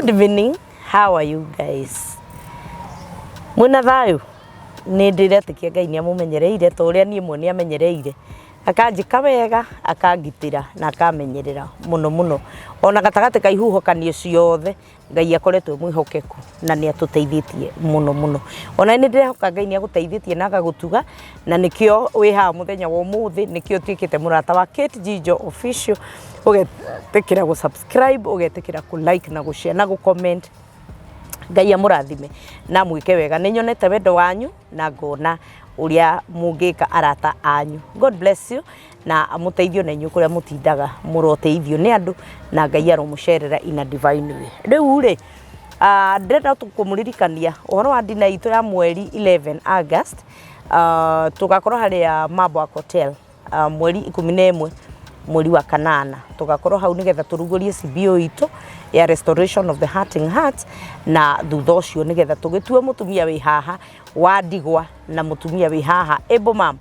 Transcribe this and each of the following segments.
Good evening. How are you guys? Mwĩna thayũ? Nĩ ndĩretĩkia Ngai nĩ amũmenyereire ta ũrĩa niĩ mwene amenyereire. Akanjĩka wega, akangitĩra na akamenyerera mũno mũno. Ona gatagatĩ ka ihuhũkanio ciothe, Ngai akoretwo e mwĩhokeku na nĩ atũteithĩtie mũno mũno. Ona nĩ ndĩrehoka Ngai nĩ agũteithĩtie na agagũtuga na nĩkĩo wĩ haha mũthenya wa ũmũthĩ, nĩkĩo ũtuĩkĩte mũrata wa Kate Njijo Official, ũgetĩkĩra gũ subscribe, ũgetĩkĩra kũ like na gũ share na gũ comment. Ngai amũrathime na amwĩke wega. Nĩ nyonete wendo wanyu na ngona ũrĩa mũngĩka arata anyu. God bless you na amũteithie ona inyuĩ kũrĩa mũtindaga mũroteithio nĩ andũ na Ngai aromũcerera in a divine way. Rĩu rĩ, ndĩrenda kũmũririkania ũhoro wa dinner itũ ya mweri 11 August, tũgakorwo harĩa Mabwak Hotel mweri 11 mweri wa kanana. Tũgakorwo hau nĩgetha tũrugũrie CBO itũ ya Restoration of the Hurting Heart, na thutha ũcio nĩgetha tũgĩtue mũtumia wĩ haha wa ndigwa na mũtumia wĩ haha able mom,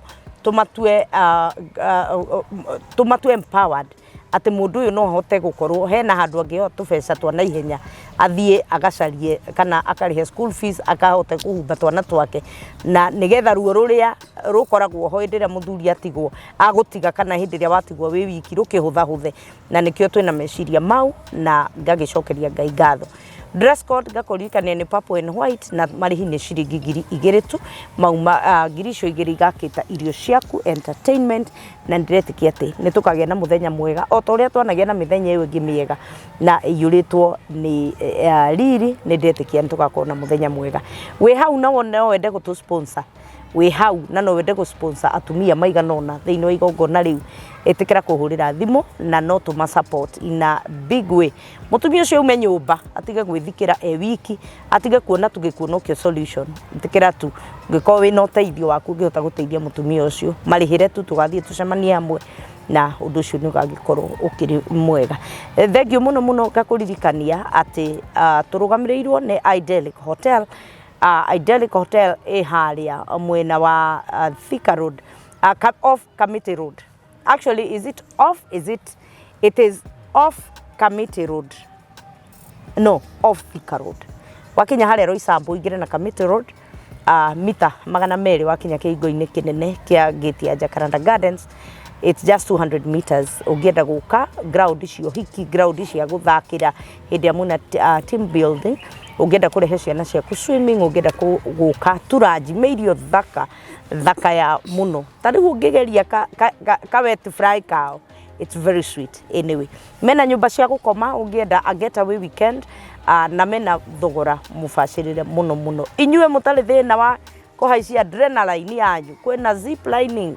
tũmatue empowered, atĩ mũndũ ũyũ no ahote gũkorwo hena handũ angĩoya tũbeca twa naihenya athiĩ agacarie kana akarĩhe school fees, akahote kũhumba twana twake, na nĩgetha ruo rũrĩa rũkoragwo ho hĩndĩ ĩrĩa mũthuri atigwo agũtiga kana hĩndĩ ĩrĩa watigwo wĩ wiki rũkĩhũthahũthe. Na nĩkĩo twĩna meciria mau na ngagĩcokeria Ngai ngatho. Dress code ngakũririkania nĩ purple and white, na marĩhi nĩ ciringi 2000 tu. Mauma 2000 igakĩta irio ciaku, entertainment, na ndĩretĩkia atĩ nĩ tũkagĩa na mũthenya mwega o ta ũrĩa twanagĩa na mĩthenya ĩyo ĩngĩ mĩega na ĩiyũrĩtwo nĩ riri. Nĩ ndĩretĩkia nĩ tũgakorwo na mũthenya mwega. Wĩ hau na no wende gũtũ sponsor, wĩ hau na no wende gũ sponsor atumia maigana ũna thĩinĩ wa igongona rĩu, ĩtĩkĩra kũhũrĩra thimũ na no tũma support in a big way. Mũtumia ũcio aume nyũmba, atige gwĩthikĩra e wiki, atige kuona tũgĩkuo nokĩo solution. Ĩtĩkĩra tu ũngĩkorwo wĩna ũteithio waku ũngĩhota gũteithia mũtumia ũcio, marĩhĩre tu, tũgathiĩ tũcemanie hamwe na ũndũ ũcio nĩ ũgagĩkorwo ũkĩrĩ mwega. Thengiũ mũno mũno. Ngakũririkania atĩ tũrũgamĩrĩirwo nĩ Idyllic Hotel. Idyllic Hotel ĩ harĩa mwena wa Thika Road, off Kamiti Road. Actually, is it off? Is it? It is off Kamiti Road. No, off Thika Road. Wakinya harĩa Roysambu ũingĩre na Kamiti Road, mita 200 wakinya kĩhingo-inĩ kĩnene kĩa gate ya Jacaranda Gardens. It's just 200 meters. Ũngĩenda gũka ground cia ũhiki, ground cia gũthakĩra hĩndĩ ĩrĩa mwĩna team building, ũngĩenda kũrehe ciana ciaku swimming, ũngĩenda gũka tũranji me irio thaka thaka ya mũno, ta rĩu ũngĩgeria ka wet fry kao, it's very sweet. Anyway, mena nyũmba cia gũkoma ũngĩenda a getaway weekend, na mena thogora mũbacĩrĩre mũno mũno. Inyuĩ mũtarĩ thĩna wa kũhaicia adrenaline yanyu, kwĩna zip lining,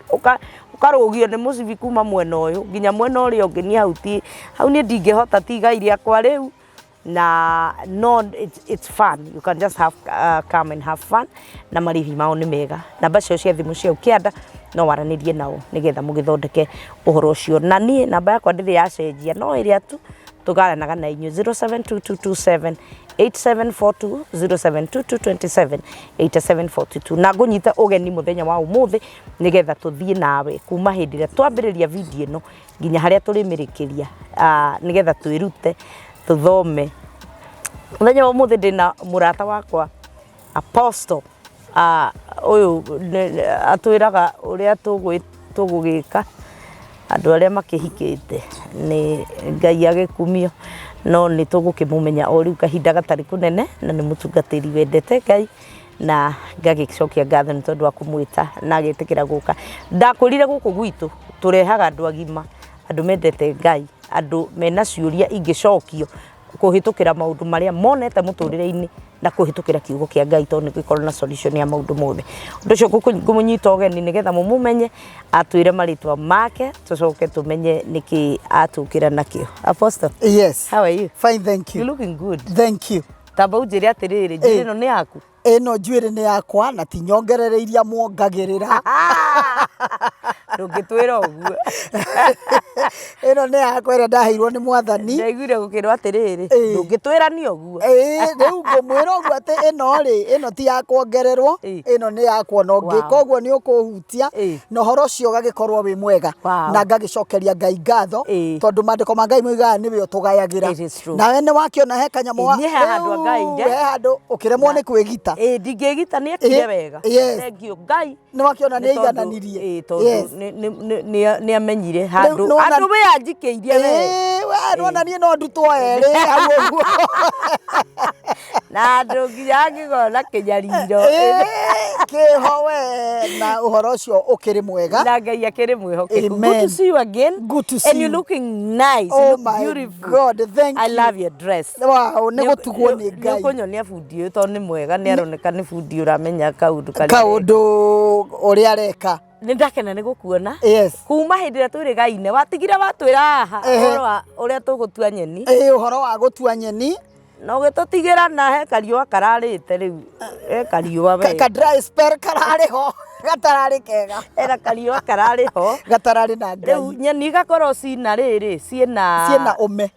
ũkarũgio nĩ mũcibi kuma mwena ũyũ nginya mwena ũrĩa ũngĩ. Niĩ hau ti hau, niĩ ndingĩhota, ti igai rĩakwa rĩu. Na no it's fun. You can just have come and have fun, na marĩhi mao nĩ mega. Namba ciao cia thimũ cia kĩanda no waranĩrie nao nĩgetha mũgĩthondeke ũhoro ũcio. Na niĩ namba yakwa ndĩrĩ yacenjia, no ĩrĩa tu tũgaranaga na inyuĩ, 072227 8742, 072227 8742. Na ngũnyita ũgeni mũthenya wa ũmũthĩ nĩgetha tũthiĩ nawe kuma hĩndĩ ĩrĩa twambĩrĩria video ĩno nginya harĩa tũrĩmĩrĩkĩria, nĩgetha twĩrute, tũthome. Mũthenya wa ũmũthĩ ndĩna mũrata wakwa Apostle. Ũyũ atwĩraga ũrĩa tũgũgĩka andũ arĩa makĩhikĩte nĩ Ngai agĩkumio, no nĩ tũgũkĩmũmenya o rĩu kahinda gatarĩ kũnene, na nĩ mũtungatĩri wendete Ngai, na ngagĩcokia ngatho nĩ tondũ wa kũmwĩta na agetĩkĩra gũka. Ndakwĩrire gũkũ gwitũ tũrehaga andũ agima, andũ mendete Ngai, andũ mena ciũria ingĩcokio kũhĩtũkĩra maũndũ marĩa monete mũtũrĩre-inĩ na kũhĩtũkĩra kiugo kĩa Ngai, tondũ nĩ gĩkoragwo na solution ya maũndũ mothe. Ũndũ ũcio ngũmũnyita ũgeni nĩgetha mũmũmenye, atwĩre marĩtwa make, tũcoke tũmenye nĩkĩ atũkĩra nakĩo. Apostle. Yes. How are you? Fine, thank you. You looking good. Thank you. Tamba ũnjĩre atĩrĩrĩ, njuĩrĩ ĩno nĩ yaku? Ĩno njuĩrĩ nĩ yakwa na ti nyongerere iria muongagĩrĩra. Ndũngĩtwĩra ũguo. Ĩno nĩ yakwa ĩrĩa ndaheirwo nĩ mwathani. Ndaiguire gũkĩrwo atĩrĩrĩ, ndũngĩtwĩra nĩ ũguo. Ĩĩ, rĩu ngũmwĩra ũguo atĩ ĩno rĩ, ĩno ti ya kuongererwo, ĩno nĩ yakwa ona ũngĩka ũguo nĩ ũkũhutia, na ũhoro ũcio ũgagĩkorwo wĩ mwega. Na ngagĩcokeria Ngai ngatho, tondũ maandĩko ma Ngai moigaga nĩwe ũtũgayagĩra. It is true. Nawe nĩ wakĩona he kanyamũ Ĩĩ, niĩ he handũ angaĩire. Rĩu he handũ ũkĩremwo nĩ kwĩgita. Ĩĩ, ndingĩgita nĩ ekire wega. Thank you Ngai. Nĩ wakĩona nĩ Nĩ tondũ- aigananirie. ĩĩ, tondũ nĩ amenyire Rĩu handũ nĩwona- handũ we anjikĩirie we. Ĩĩ, we nĩwona niĩ no ndutwo erĩ hau ũguo. Na handũ nginya angĩgona kĩnyariro. Ĩĩ, kĩho we na ũhoro ũcio ũkĩrĩ mwega. Na Ngai akĩrĩ mwĩhokeku. Amen. Good to see you again. Good to see And you. you're looking nice. You Oh look my beautiful. God, thank I you. love your dress. Wow, nĩ gũtugwo nĩ Nĩ Ngai. ũkũnyonia bundi ũyũ tondũ nĩ mwega nĩ aroneka nĩ bundi ũramenya kaũndũ karĩa Kaũndũ ũrĩa areka. Nĩ ndakena nĩ gũkuona. Kuma hĩndĩ ĩrĩa twĩrĩ gaine watigire watwĩra haha ũhoro wa ũrĩa tũgũtua nyeni. Ĩĩ, ũhoro wa gũtua nyeni. Na ũgĩtũtigĩra na he kariũa kararĩte rĩu. He kariũa we. Ka dry spell kararĩ ho gatararĩ kega. Ena kariũa kararĩ ho. Gatararĩ na Ngai. Rĩu nyeni igakorwo cina rĩrĩ ciĩna Ciĩna ũme.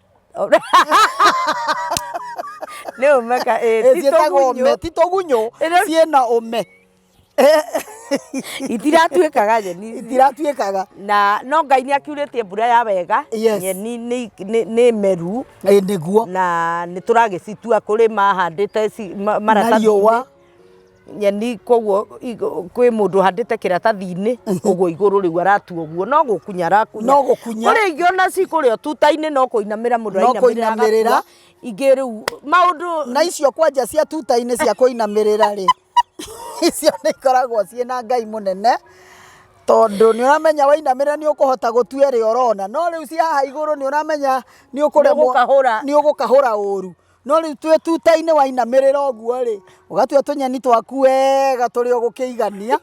Nĩ ũme ka ĩ Ĩ, ti ciĩtagwo tũgunyũ. ũme ti tũgunyũ Ĩno- ciĩna ũme. Itiratuĩkaga nyeni ici. Itiratuĩkaga. Na no Ngai nĩ akiurĩtie mbura ya wega. Nyeni nĩ meru. Ĩ nĩguo. Na nĩ tũragĩcitua kũrĩ mahandĩte Na maratathi-inĩ. riũa. Nyeni koguo kwĩ mũndũ ũhandĩte kĩratathi-inĩ ũguo igũrũ rĩu aratua ũguo no gũkunya arakunya. No gũkunya. Kũrĩ ingĩ ona cikũrĩa tuta-inĩ no kũinamĩra mũndũ No arainamĩrĩra kũinamĩrĩra. agatua. Ingĩ rĩu maũndũ. Na icio kwanja cia tuta-inĩ cia kũinamĩrĩra rĩ, icio nĩ ikoragwo ciĩ na Ngai mũnene, tondũ nĩ ũramenya wainamĩrĩra nĩ ũkũhota gũtua ĩrĩa ũrona, no rĩu cia haha igũrũ nĩ ũramenya nĩ ũkũremwo, Nĩ ũgũkahũra. nĩ ũgũkahũra ũru. No rĩu twĩ tuta-inĩ wainamĩrĩra ũguo rĩ, ũgatua tũnyeni twaku wega tũrĩa ũgũkĩigania.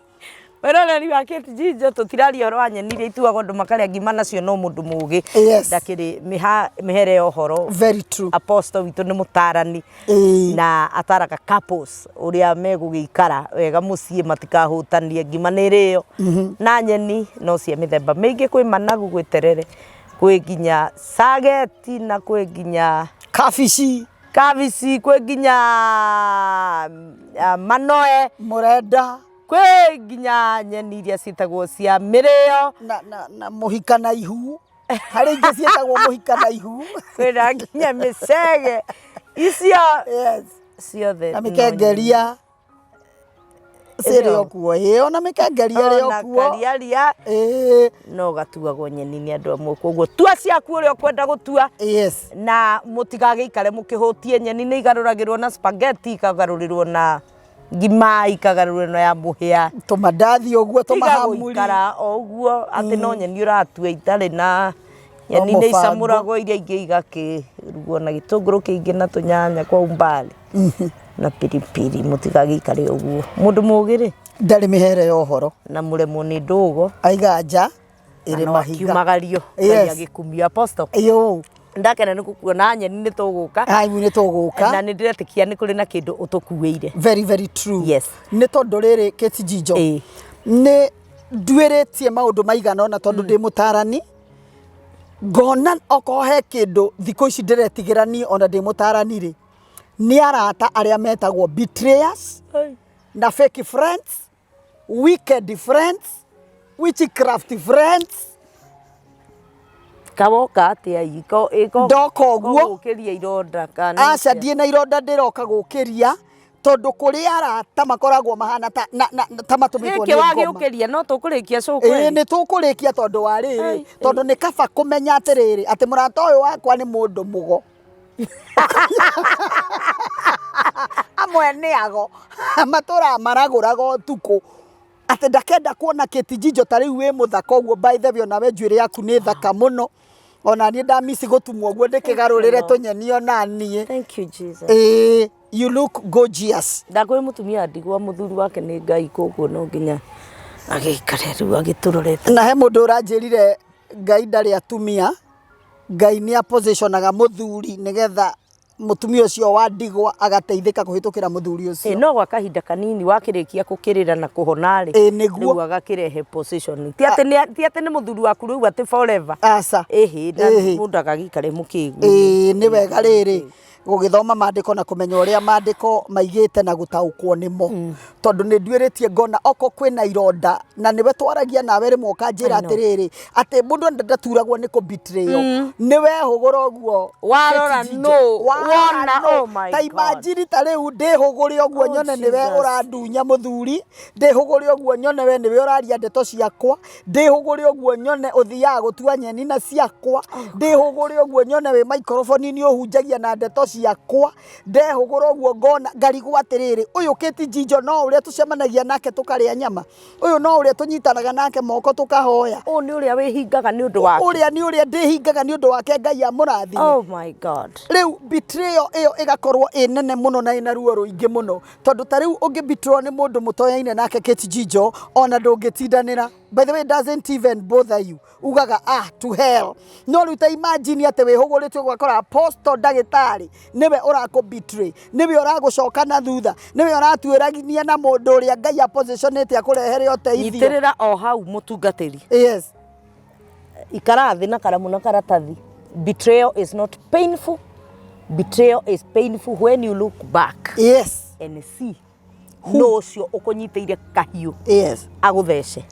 Mwĩroreri wa Kate Jinjo, tũtiraria ũhoro wa nyeni iria ituagwo andũ makarĩa ngima nacio no mũndũ mũgĩ ndakĩrĩ mĩhere ya ũhoro. Very true. Apostle witũ nĩ mũtarani na ataraga couples ũrĩa megũgĩikara wega mũciĩ matikahũtanie, ngima nĩ ĩrĩo na nyeni no cia mĩthemba mĩingĩ, kwĩ managu, gwĩ terere, kwĩ nginya cageti na kwĩ nginya kabici, kabici, kwĩ nginya manoe, mũrenda, kwĩ nginya nyeni iria ciĩtagwo cia mĩrĩo na mũhika na ihu, harĩ ingĩ ciĩtagwo mũhika na ihu, kwĩna nginya mĩcege icio ciothe na no mĩkengeria nyeni. Ĩrĩ o kuo, ĩĩ ona mĩkengeria ĩrĩ o Ona kuo. kariaria no gatuagwo nyeni nĩ andũ amwe, koguo tua ciaku ũrĩa ũkwenda gũtua. Na mũtigagĩikare mũkĩhũtie nyeni, nĩ igarũragĩrwo na spaghetti, ikagarũrĩrwo na ngima, ikagarũrĩrwo na ya mũhĩa, tũmandathi ũguo, tũmahamuri. Gũikara o ũguo atĩ no nyeni ũratua itarĩ na nyeni nĩ mũbango. icamũragwo, iria ingĩ igakĩrugwo na gĩtũngũrũ kĩingĩ na tũnyanya kwa umbali na piripiri. Mũtigagĩikare ũguo. Mũndũ mũgĩ rĩ ndarĩ mĩhere ya ũhoro na mũremwo nĩ ndũgo aiga nja ĩrĩ no mahiga. akiumagario Ngai agĩkumio. Apostle, ndakena nĩ gũkuona. Nyeni nĩ tũgũka. Aimu nĩ tũgũka. Na nĩ ndĩretĩkia nĩ kũrĩ na kĩndũ ũtũkuĩire. Very very true. Nĩ tondũ rĩrĩ Kate Jinjo, nĩ nduĩrĩtie maũndũ maigana ũna tondũ ndĩ mũtarani, ngona okorwo he kĩndũ thikũ ici ndĩretigĩra niĩ ona ndĩ mũtarani rĩ, nĩ arata arĩa metagwo betrayers na fake friends, wicked friends, witchcraft friends. Kawoka atĩa iko Ndoka ũguo. Gũkĩria ironda kana Aca, ndiĩ na ironda, ndĩroka gũkĩria tondũ kũrĩ arata makoragwo mahana ta, na ta matũmĩtwo Gĩkĩ nĩ ngoma. Wagĩũkĩria no tũkũrĩkia show Ĩĩ, kweli? Nĩ tũkũrĩkia tondũ wa rĩrĩ, tondũ nĩ kaba kũmenya atĩrĩrĩ atĩ mũrata ũyũ wakwa nĩ mũndũ mũgo. Amwe nĩ ago matũraga maragũraga ũtukũ atĩ ndakenda kuona Kate Jinjo ta rĩu wĩ mũthaka ũguo. By the way, onawe njuĩrĩ yaku nĩ thaka mũno, ona niĩ ndamici gũtumwo ũguo ndĩkĩgarũrĩre tũnyeni ona niĩ. Thank you, Jesus. Ĩĩ, you look gorgeous. Ndakwĩ mũtumia ndigwa, mũthuri wake nĩ Ngai, koguo no nginya agĩikare rĩu agĩtũrorete. Na he mũndũ ũranjĩrire Ngai ndarĩ atumia, Ngai nĩ apositionaga mũthuri nĩgetha Mũtumia ũcio wa ndigwa agateithĩka kũhĩtũkĩra mũthuri ũcio. Ĩ no gwa kahinda kanini wakĩrĩkia gũkĩrĩra na kũhona rĩ, Ĩ nĩguo. Rĩu agakĩrehe position. Ti atĩ nĩ ti atĩ nĩ mũthuri waku rĩu atĩ forever. Aca. Ĩhĩ na Ĩhĩ. mũndũ agagĩikare mũkĩgu. Ĩĩ nĩ wega rĩrĩ gũgĩthoma maandĩko na kũmenya ũrĩa maandĩko maigĩte na gũtaũkwo nĩmo, tondũ nĩ nduĩrĩtie ngona oko kwĩna ironda na nĩwe twaragia nawe rĩmwe ũkanjĩra I know. atĩrĩrĩ, atĩ mũndũ ndaturagwo nĩ kũbitrĩo, nĩ wehũgũra ũguo. Warora Kate Jijo, nũ, warora wona, nũ. oh my Ta God. imagine ta rĩu ndĩhũgũre ũguo Oh, nyone nĩwe Jesus. ũrandunya mũthuri, ndĩhũgũre ũguo nyone we nĩwe ũraria ndeto ciakwa, ndĩhũgũre ũguo nyone ũthiaga gũtua nyeni na ciakwa, ndĩhũgũre ũguo nyone wĩ maikoroboni-inĩ ũhunjagia na ndeto ciakwa, ndehũgũra ũguo ngona ngarigwo atĩrĩrĩ, ũyũ Kate Jijo no ũrĩa tũcemanagia nake tũkarĩa nyama, ũyũ no ũrĩa tũnyitanaga nake moko tũkahoya, Ũyũ nĩ ũrĩa wĩhingaga nĩ ũndũ wake. Ũrĩa nĩ ũrĩa ndĩhingaga nĩ ũndũ wake, Ngai amũrathime. Oh my God. Rĩu betrayal ĩyo ĩgakorwo ĩ nene mũno na ĩna ruo rũingĩ mũno, tondũ ta rĩu ũngĩbetraywo nĩ mũndũ mũtoyaine nake, Kate Jijo, ona ndũngĩtindanĩra. By the way, it doesn't even bother you, ugaga, "Ah, to hell." No rĩu ta imagine atĩ wĩhũgũrĩte ũgakora apostle ndagĩtarĩ nĩwe ũrakũ betray, nĩwe ũragũcoka na thutha, nĩwe ũratuĩrania na mũndũ ũrĩa Ngai apositionĩte akũrehere ũteithio. Nyitĩrĩra o hau, mũtungatĩri. Yes. Ikara thĩ na karamu na karatathi. Betrayal is not painful. Betrayal is painful when you look back and see no ũcio ũkũnyitĩire kahiũ agũthece.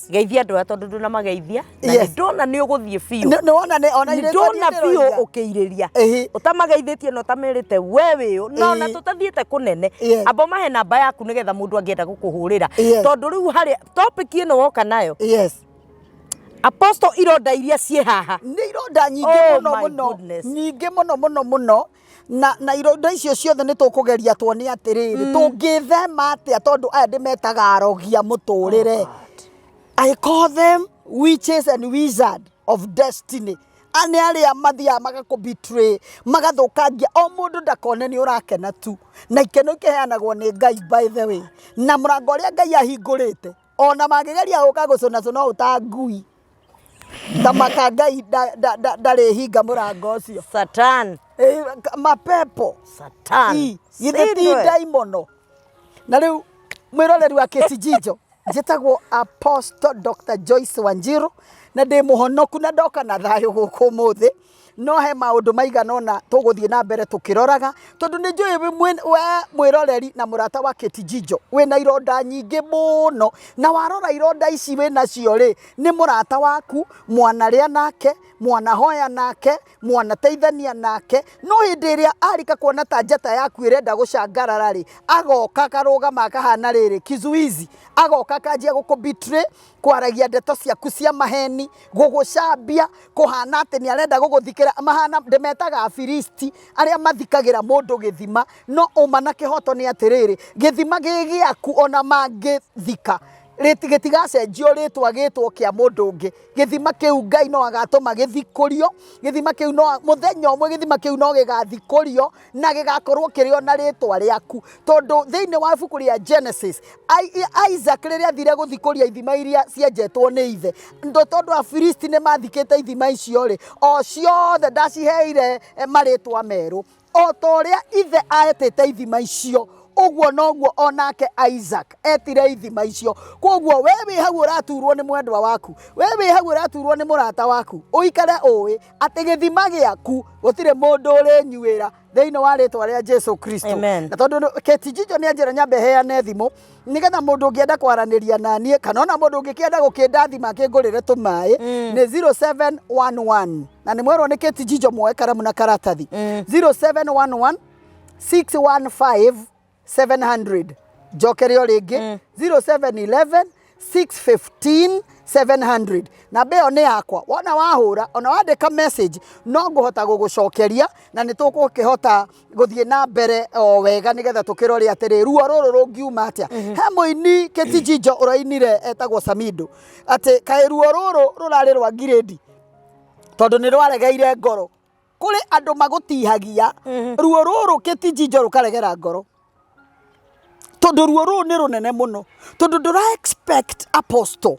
Geithia andũ aya, tondũ ndũnamageithia na ndona nĩ ũgũthiĩ biũ. Nĩ wona nĩ ona irĩtwa Ndona niĩ biũ ndĩroiga. Ũkĩirĩria ũtamageithĩtie na ũtamerĩte we wĩũ na ona tũtathiĩte kũnene, amba mahe namba yaku nĩgetha mũndũ angĩenda gũkũhũrĩra, tondũ rĩu harĩa topic ĩno woka nayo, apostle, ironda iria ciĩ haha. Nĩ ironda nyingĩ Oh mũno my mũno. goodness. Nyingĩ mũno mũno mũno, na ironda icio ciothe nĩ tũkũgeria tuone atĩrĩrĩ, tũngĩthema atĩa, tondũ aya ndĩmetaga arogia mũtũrĩre. I call them witches and wizard of destiny. A nĩ arĩa mathiaga magakũ betray, magathũkangia o mũndũ ndakone nĩ ũrakena tu, na ikeno ikĩheanagwo nĩ Ngai, by the way, na mũrango ũrĩa Ngai ahingũrĩte, ona mangĩgeria gũka gũcũnacũna ũũ ta ngui ta maka, Ngai ndarĩhinga mũrango ũcio. Satan. Mapepo. Satan. Githĩ ti Sindwe. ndaimono? Na rĩu mwĩroreri wa Kate Jijo, njĩtagwo Apostle Dr. Joyce Wanjiru na ndĩ mũhonoku na ndoka na thayũ gũkũ ũmũthĩ, no he maũndũ maigana ũna tũgũthiĩ na mbere tũkĩroraga, tondũ nĩ njũĩ we mwĩroreri na mũrata wa Kate Jijo wĩna ironda nyingĩ mũno, na warora ironda ici wĩ nacio rĩ, nĩ mũrata waku mwanarĩa nake, mwanahoya nake, mwanateithania nake, no hĩndĩ ĩrĩa arika kuona ta njata yaku ĩrenda gũcangarara rĩ, agoka akarũgama akahana rĩrĩ kizuizi, agoka akanjia gũkũ betray, kwaragia ndeto ciaku cia maheni, gũgũcambia, kũhana atĩ nĩ arenda gũgũthikĩra. Mahana ndĩmetaga Afilisti arĩa mathikagĩra mũndũ gĩthima, no ũma na kĩhoto nĩ atĩrĩrĩ, gĩthima gĩ gĩaku, ona mangĩthika gĩtigacenjio rĩtwa gĩtwo kĩa mũndũ ũngĩ. Gĩthima kĩu Ngai no agatũma gĩthikũrio. Gĩthima kĩu no mũthenya ũmwe, gĩthima kĩu no gĩgathikũrio na gĩgakorwo kĩrĩ o na rĩtwa rĩaku, tondũ thĩinĩ wa ibuku rĩa Genesis, Isaac rĩrĩa athire gũthikũria ithima iria cienjetwo nĩ ithe, tondũ Afilisti nĩ mathikĩte ithima icio rĩ, o ciothe ndaciheire marĩtwa merũ. O ta ũrĩa ithe aetĩte ithima icio, ũguo noguo onake Isaac etire ithima icio. Koguo we wĩ hau ũraturwo nĩ mwendwa waku, we wĩ hau ũraturwo nĩ mũrata waku, ũikare ũĩ atĩ gĩthima gĩaku gũtirĩ mũndũ ũrĩnyuĩra thĩinĩ wa rĩtwa rĩa Jesu Kristo. Amen. Na tondũ Kate Jijo nĩ anjĩra nyambe heane thimũ nĩgetha mũndũ ũngĩenda kwaranĩria na niĩ, kana ona mũndũ ũngĩkĩenda gũkĩndathima akĩngũrĩre tũmaĩ, nĩ 0711, na nĩ mwerwo nĩ Kate Jijo muoe karamu na karatathi, 0711 615 700. Njokere o rĩngĩ, 0711 615 700. Namba ĩyo nĩ yakwa. Wona wahũra ona wandĩka message, no ngũhota gũgũcokeria na nĩ tũgũkĩhota gũthiĩ na mbere o wega, nĩgetha tũkĩrore atĩrĩ, ruo rũrũ rũngiuma atĩa. He mũini, Kate Jijo, ũrainire etagwo Samido, atĩ kaĩ ruo rũrũ rũrarĩ rwa ngirĩndi, tondũ nĩ rwaregeire ngoro. Kũrĩ andũ magũtihagia ruo rũrũ, Kate Jijo, rũkaregera ngoro, tondũ ruo rũrũ nĩ rũnene mũno, tondũ ndũra expect apostle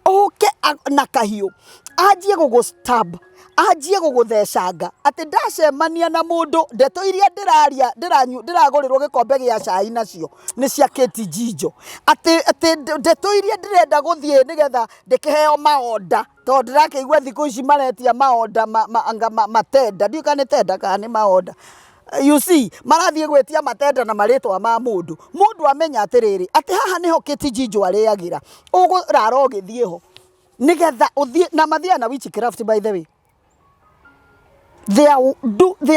oke na kahiũ anjie gũgũ stab. Anjie gũgũthecanga atĩ ndacemania na mũndũ, ndeto iria ndĩraria, ndĩragũrĩrwo gĩkombe gĩa cai nacio nĩ cia Kate Njijo, atĩ ndeto iria ndĩrenda gũthiĩ nĩgetha ndĩkĩheo maonda, tondũ ndĩrakĩigua thikũ ici maretia maonda anga matenda, ndiũĩ kana nĩ tenda kana nĩ maonda. You see, marathiĩ gwĩtia matenda na marĩtwa ma mũndũ. Mũndũ amenya atĩrĩrĩ, atĩ haha nĩho Kate Njijo arĩagĩra, ũgũrara ũgĩthiĩ ho nĩgetha ũthiĩ na mathiaga na witchcraft. By the way, they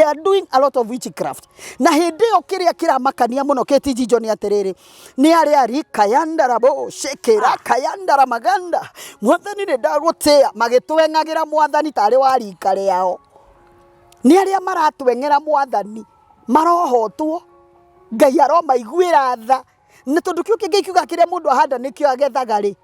are doing a lot of witchcraft. Na hĩndĩ ĩyo kĩrĩa kĩramakania mũno Kate Njijo nĩ atĩrĩrĩ, nĩ arĩa rikayandara bo shekera kayandara maganda, mwathani nĩ ndagũtĩa, magĩtweng'agĩra mwathani tarĩ wa rika rĩao. Nĩ arĩa maratweng'era mwathani marohotwo, Ngai aromaiguĩra tha, nĩ tondũ kĩu kĩngĩ kiuga kĩrĩa mũndũ ahanda nĩkĩo agethaga rĩ.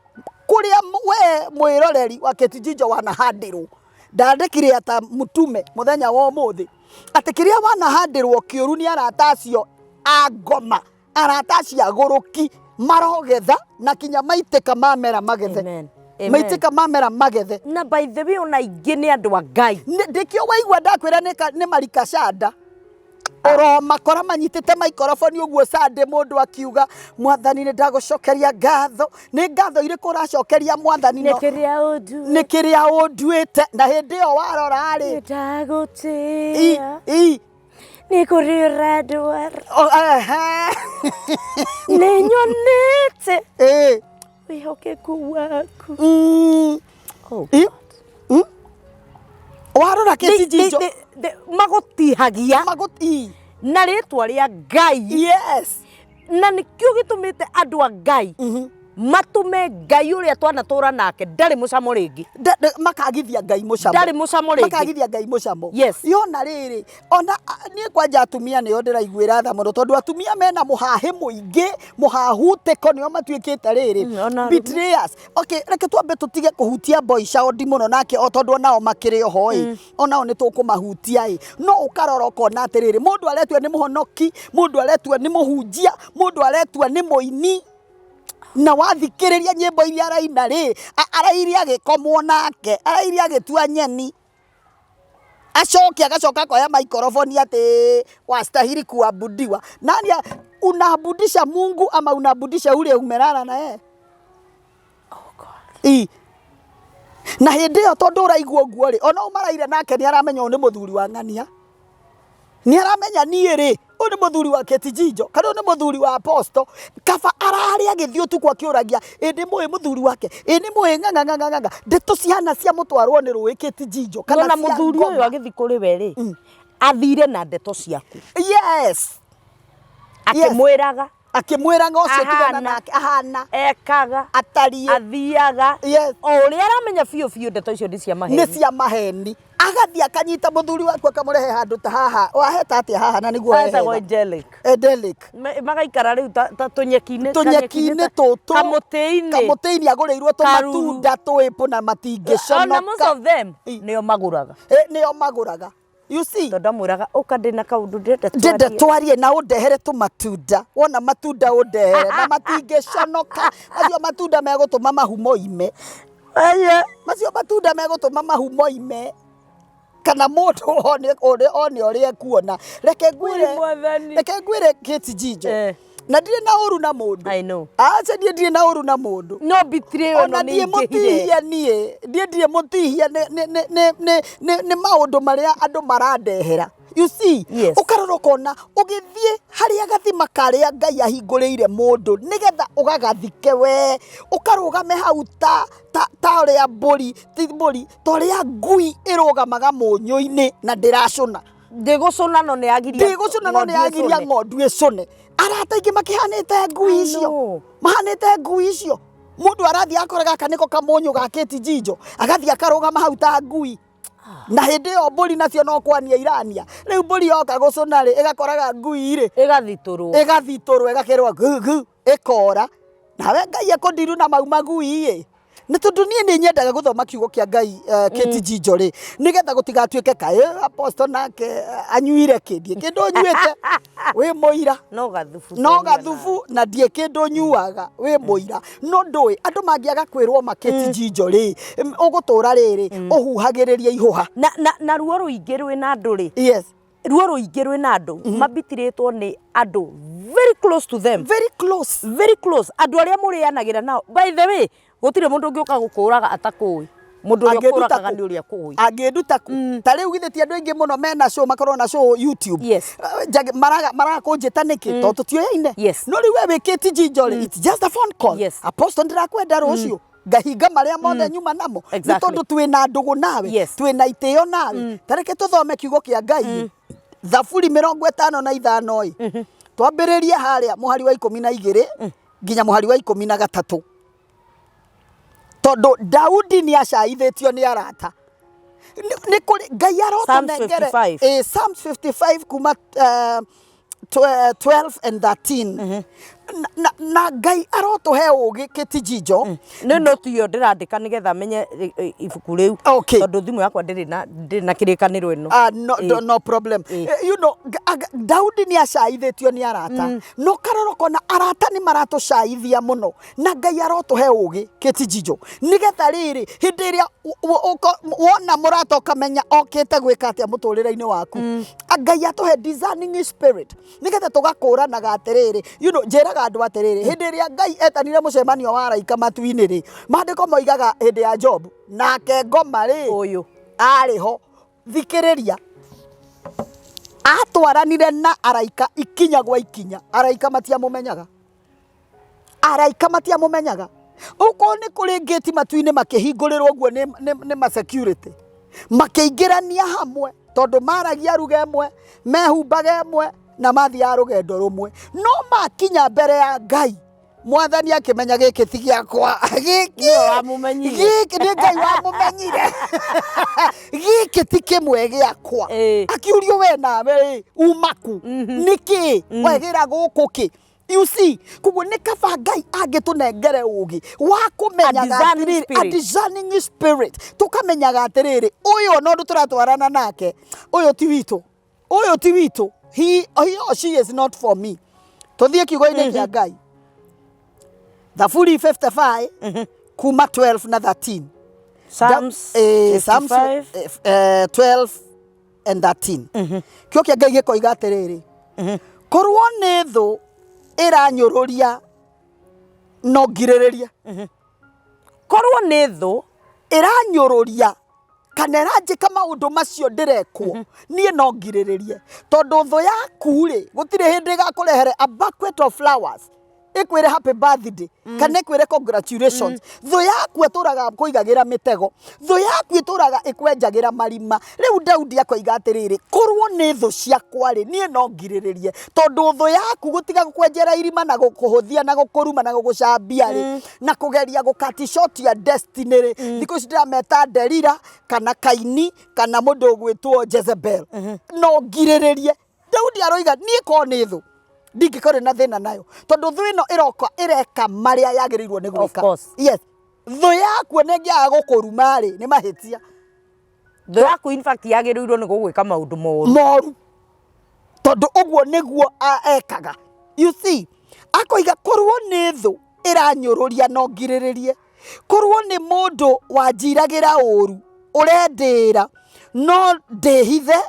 Kũrĩa we mwĩroreri wa Kate Njijo wanahandĩrwo, ndandĩkire ata mũtume mũthenya wa ũmũthĩ atĩ kĩrĩa wanahandĩrwo kĩũru nĩ arata acio a ngoma, arata acio agũrũki, marogetha na kinya maitĩka mamera magethe. Amen. Amen. Maitĩka mamera magethe. Na by the way, ona aingĩ nĩ andũ a Ngai. Ndĩkĩo waigua ndakwĩra nĩ marikacanda ũromakora manyitĩte maikoroboni ũguo Sunday, mũndũ akiuga, "Mwathani, nĩ ndagũcokeria ngatho." Nĩ ngatho irĩkũ ũracokeria mwathani? Nĩ kĩrĩa ũnduĩte. Nĩ kĩrĩa ũnduĩte. Na hĩndĩ ĩyo warora rĩ, Ndagũtĩa. I Nĩ kũrĩ ũrandwara. O, ehe. Nĩ nyonete wĩhokeku waku. Oh, Warora Kate Njijo, magũtihagia Magut na rĩtwa rĩa Ngai. Na nĩkĩo gĩtũmĩte andũ a Ngai matũme Ngai ũrĩa twanatũra nake ndarĩ mũcamo rĩngĩ. Makagithia Ngai mũcamo. Ndarĩ mũcamo rĩngĩ. Makagithia Ngai mũcamo. Yona rĩrĩ, ona niĩ kwanja atumia nĩo ndĩraiguĩra tha mũno, tondũ atumia mena mũhahĩ mũingĩ, mũhahutĩko, nĩo matuĩkĩte rĩrĩ Ona arũme. betrayers. Okay, reke twambe tũtige kũhutia boy child mũno nake, o tondũ onao makĩrĩ oho ĩ, onao nĩ tũkũmahutia ĩ. No ũkarora ũkona atĩrĩrĩ, mũndũ aretua nĩ mũhonoki, mũndũ aretua nĩ mũhunjia, mũndũ aretua nĩ mũini, na wathikĩrĩria nyĩmbo iria araina rĩ, arairie agĩkomwo nake, arairie agĩtua nyeni, acoke agacoka akoya maikoroboni atĩ wastahili kuabudiwa. Nani unaabudisha, Mungu ama unaabudisha ule umelala na yeye? Oh God. Na hĩndĩ ĩyo tondũ ũraigua ũguo rĩ, ona ũmaraire nake nĩ aramenya ũyũ nĩ mũthuri wa ng'ania, nĩ aramenya niĩ rĩ, ũyũ nĩ mũthuri wa Kate Njijo kana ũyũ nĩ mũthuri wa Apostle. Kaba ararĩ agĩthiĩ ũtukũ akĩũragia, ĩ nĩ mũĩ mũthuri wake, ĩ nĩ mũĩ ng'ang'ang'ang'ang'a. Ndeto cihana cia mũtwarwo nĩ rũĩ, Kate Njijo, kana Ona cia mũthuri ũyũ ngoma. agĩthiĩ kũrĩ we rĩ, athire na ndeto ciaku. Akĩmwĩraga Akĩmwĩraga ũcio tigana Ahana. nake, ahana ekaga, atariĩ, athiaga, o ũrĩa aramenya biũ biũ ndeto icio nĩ cia nĩ maheni. Cia maheni. Agathiĩ akanyita mũthuri waku, akamũrehe handũ ta haha waheta atĩa haha na nĩguo Etagwo hehega. angelic. Edelic. Magaikara rĩu ta tũnyeki-inĩ. Tũnyeki-inĩ tũtũ, kamũtĩ-inĩ. Kamũtĩ-inĩ, agũrĩirwo Karuru. tũmatunda twĩpũ na Ona most matingĩconoka. of them nĩo magũraga. Nĩo magũraga, you see. Tondũ amwĩraga, "Ũka, ndĩna kaũndũ ndĩrenda ndĩrenda twarie." Twarie na ũndehere tũmatunda. Wona matunda ũndehere, na matingĩconoka. Macio matunda megũtũma mahu moime. Aya. Macio matunda megũtũma mahu moime, kana mũndũ one ũrĩa one ũrĩa ekuona. Reke ngwĩre, Ui, Mwathani. reke ngwĩre, Kate Njijo, na ndirĩ na ũru na mũndũ. I know. Aca, niĩ ndirĩ na ũru na mũndũ. No betrayal Ona ĩno nĩ ndiĩ ingĩhire. mũtihie, niĩ niĩ ndirĩ mũtihie nĩ maũndũ marĩa andũ marandehera, you see. Ũkarora ũkona ũgĩthiĩ harĩa gathima karĩa Ngai ahingũrĩire mũndũ nĩgetha ũgagathike, we ũkarũgame hau ta ũrĩa mbũri, ti mbũri, ta ũrĩa ngui ĩrũgamaga mũnyũ-inĩ na ndĩracũna. Ndĩgũcũna no nĩ yagiria. Ndĩgũcũna no nĩ yagiria ĩcũne. Ng'ondu ĩcũne. Arata aingĩ makĩhanĩte ngui I icio. know. Mahanĩte ngui icio. Mũndũ arathiĩ akora gaka nĩko kamũnyũ ga Kate Njijo, agathiĩ akarũgama hau ta ngui, na hĩndĩ ĩyo mbũri nacio no kwania irania. Rĩu mbũri yoka gũcũna rĩ, ĩgakoraga ngui rĩ, Ĩgathitũrwo. Ĩgathitũrwo, ĩgakĩrwo gu gu, ĩkora. Nawe Ngai ekũndiru na mau magui ĩ. Nĩ tondũ niĩ nĩ nyendaga gũthoma kiugo kĩa Ngai Kate Njijo rĩ, nĩgetha gũtigatuĩke kaĩ apostle nake anyuire kĩ, ndiĩ kĩndũ nyuĩte, wĩ mũira. No gathubu. No gathubu na ndiĩ kĩndũ nyuaga, wĩ mũira. No ndũĩ andũ mangĩaga kwĩrwo ma Kate Njijo rĩ, ũgũtũra rĩrĩ ũhuhagĩrĩria ihũha. Na ruo rũingĩ rwĩna andũ rĩ. Yes. Ruo rũingĩ rwĩna andũ mabitirĩtwo nĩ andũ very close to them. Very close. Very close, andũ arĩa mũrĩanagĩra nao. By the way, gũtirĩ mũndũ ũngĩũka gũkũraga atakũĩ. Mũndũ ũrĩa Angĩnduta ũkũragaga kũ? nĩ ũrĩa kũĩ. Angĩnduta kũ? Ta rĩu githĩ ti andũ aingĩ mũno mena show, makorwo na show YouTube? Yes. Maraga kũnjĩta nĩkĩ? Tondũ tũtiũyaine. Yes. No rĩu we wĩkĩti Njijo rĩ, it's just a phone call. Yes. Apostle, ndĩrakwenda rũciũ, ngahinga marĩa mothe nyuma namo nĩ tondũ twĩna ndũgũ nawe, twĩna itĩo nawe. Ta reke tũthome kiugo kĩa Ngai, Thaburi 55 ĩ, twambĩrĩrie harĩa mũhari wa 12 nginya mũhari wa 13, tondũ Daudi nĩ acaithĩtio nĩ arata. Nĩ kũrĩ Ngai arotũnengere. 55. Psalms 55 kuma 12 and 13. Na Ngai arotũhe ũgĩ, Kate Njijo. Nĩ note ĩyo ndĩrandĩka nĩgetha menye ibuku rĩu. Okay. Tondũ thimũ yakwa ndĩrĩ na kĩrĩkanĩro ĩno. Ah, no, no, no problem. Daudi nĩ acaithĩtio nĩ arata, no karora kona arata nĩ maratũcaithia mũno, na Ngai arotũhe ũgĩ, Kate Njijo, nĩgetha rĩrĩ hĩndĩ ĩrĩa wona mũrata ũkamenya okĩte gwĩka atĩa mũtũrĩre-inĩ waku. Ngai atũhe discerning spirit nĩgetha tũgakũranaga atĩrĩrĩ. Njĩraga andũ atĩrĩrĩ, hĩndĩ ĩrĩa Ngai etanire mũcemanio wa araika matu-inĩ rĩ, maandĩko moigaga hĩndĩ ya Job nake ngoma rĩ ũyũ arĩ ho. Thikĩrĩria, atwaranire na araika ikinya gwa ikinya. Araika matiamũmenyaga, araika matiamũmenyaga. Okorwo nĩ kũrĩ ngĩti matu-inĩ makĩhingũrĩrwo ũguo nĩ ma security, makĩingĩrania hamwe, tondũ maragia ruga ĩmwe, mehumbaga ĩmwe na mathiaga rũgendo rũmwe. No makinya mbere ya Ngai, Mwathani akĩmenya gĩkĩ ti gĩakwa, gĩkĩ Nĩwe wamũmenyire. Gĩkĩ nĩ Ngai wamũmenyire, gĩkĩ ti kĩmwe gĩakwa. Akiurio, we nawe ĩ, uma ku nĩkĩ wegĩra gũkũ kĩ? You see, koguo nĩ kaba Ngai angĩtũnengere ũgĩ wa kũmenyaga A discerning atĩrĩrĩ, a spirit. Discerning spirit, tũkamenyaga atĩrĩrĩ, ũyũ ona ũndũ tũratwarana nake, ũyũ ti witũ, ũyũ ti witũ, he or she is not for me. Tũthiĩ kiugo-inĩ kĩa Ngai, Thaburi 55 kuma 12 na 13. Psalms Psalms 55. 12 and 13. Kĩo kĩa Ngai gĩkoiga atĩrĩrĩ, korwo nĩ thũ ĩranyũrũria, no ngirĩrĩrie. Korwo nĩ thũ ĩranyũrũria kana ĩranjĩka maũndũ macio ndĩrekwo niĩ, no ngirĩrĩrie, tondũ thũ yaku rĩ, gũtirĩ hĩndĩ ĩgakũrehere a bucket of flowers ĩkwĩre happy birthday kana ĩkwĩre congratulations. Thũ yaku ĩtũraga kũigagĩra mĩtego, thũ yaku ĩtũraga ĩkwenjagĩra marima. Rĩu Daudi akoiga atĩrĩrĩ, korwo nĩ thũ ciakwa rĩ, niĩ no ngirĩrĩrie, tondũ thũ yaku gũtiga gũkwenjera irima na gũkũhũthia na gũkũruma na gũgũcambia rĩ, na kũgeria gũkati short ya destiny rĩ, thikũ ici ndĩrameta Delila kana Kaini kana mũndũ ũgwĩtwo Jezebel, no ngirĩrĩrie. Daudi aroiga, niĩ korwo nĩ thũ, ndingĩkorwo na thĩna nayo, tondũ thũ ĩno ĩroka ĩreka marĩa yagĩrĩirwo nĩ Of gwĩka. course. Yes, thũ yaku ona ĩngĩaga gũkũruma rĩ, nĩ mahĩtia. Thũ yaku in fact yagĩrĩirwo nĩ gũgwĩka maũndũ moru. Moru, tondũ ũguo nĩguo ekaga. You see, akoiga korwo nĩ thũ ĩranyũrũria, no ngirĩrĩrie. Korwo nĩ mũndũ wanjiragĩra ũru ũrendĩra, no ndĩhithe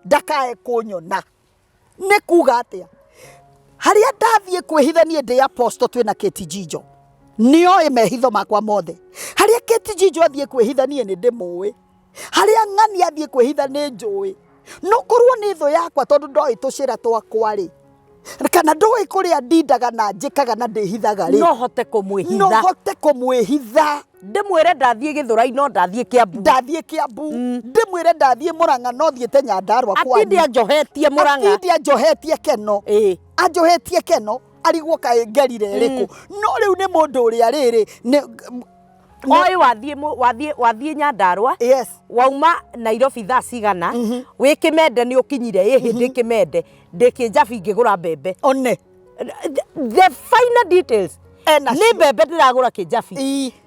ndakae kũnyona. Nĩ kuga atĩa? Harĩa ndathiĩ kwĩhitha niĩ ndĩ apostle twĩna Kate Njijo, nĩoĩ mehitho makwa mothe. Harĩa Kate Njijo athiĩ kwĩhitha, niĩ nĩ ndĩmũĩ. Harĩa ng'ani athiĩ kwĩhitha, nĩ njũĩ. No korwo nĩ thũ yakwa, tondũ ndoĩ tũcĩra twakwa rĩ, kana ndoĩ kũrĩa ndindaga na njĩkaga na ndĩhithaga rĩ, no hote kũmwĩhitha. No hote kũmwĩhitha. Ndĩmwĩre ndathiĩ Gĩthũrai, no ndathiĩ Kĩambu. Ndathiĩ Kĩambu, ndĩmwĩre ndathiĩ Mũrang'a, no thiĩte Nyandarua. Atinde anjohetie Mũrang'a. Atinde anjohetie keno. Anjohetie keno, arigwo kaĩ ngerire ĩrĩkũ. No rĩu nĩ mũndũ ũrĩa rĩrĩ nĩ Oĩ wathiĩ Nyandarua, wauma Nairobi thaa cigana, wĩ Kĩmende nĩ ũkinyire ĩ hĩndĩ Kĩmende ndĩ Kĩnjabi ngĩgũra mbembe. One the finer details. Ena Nĩ mbembe ndĩragũra kĩnjabi.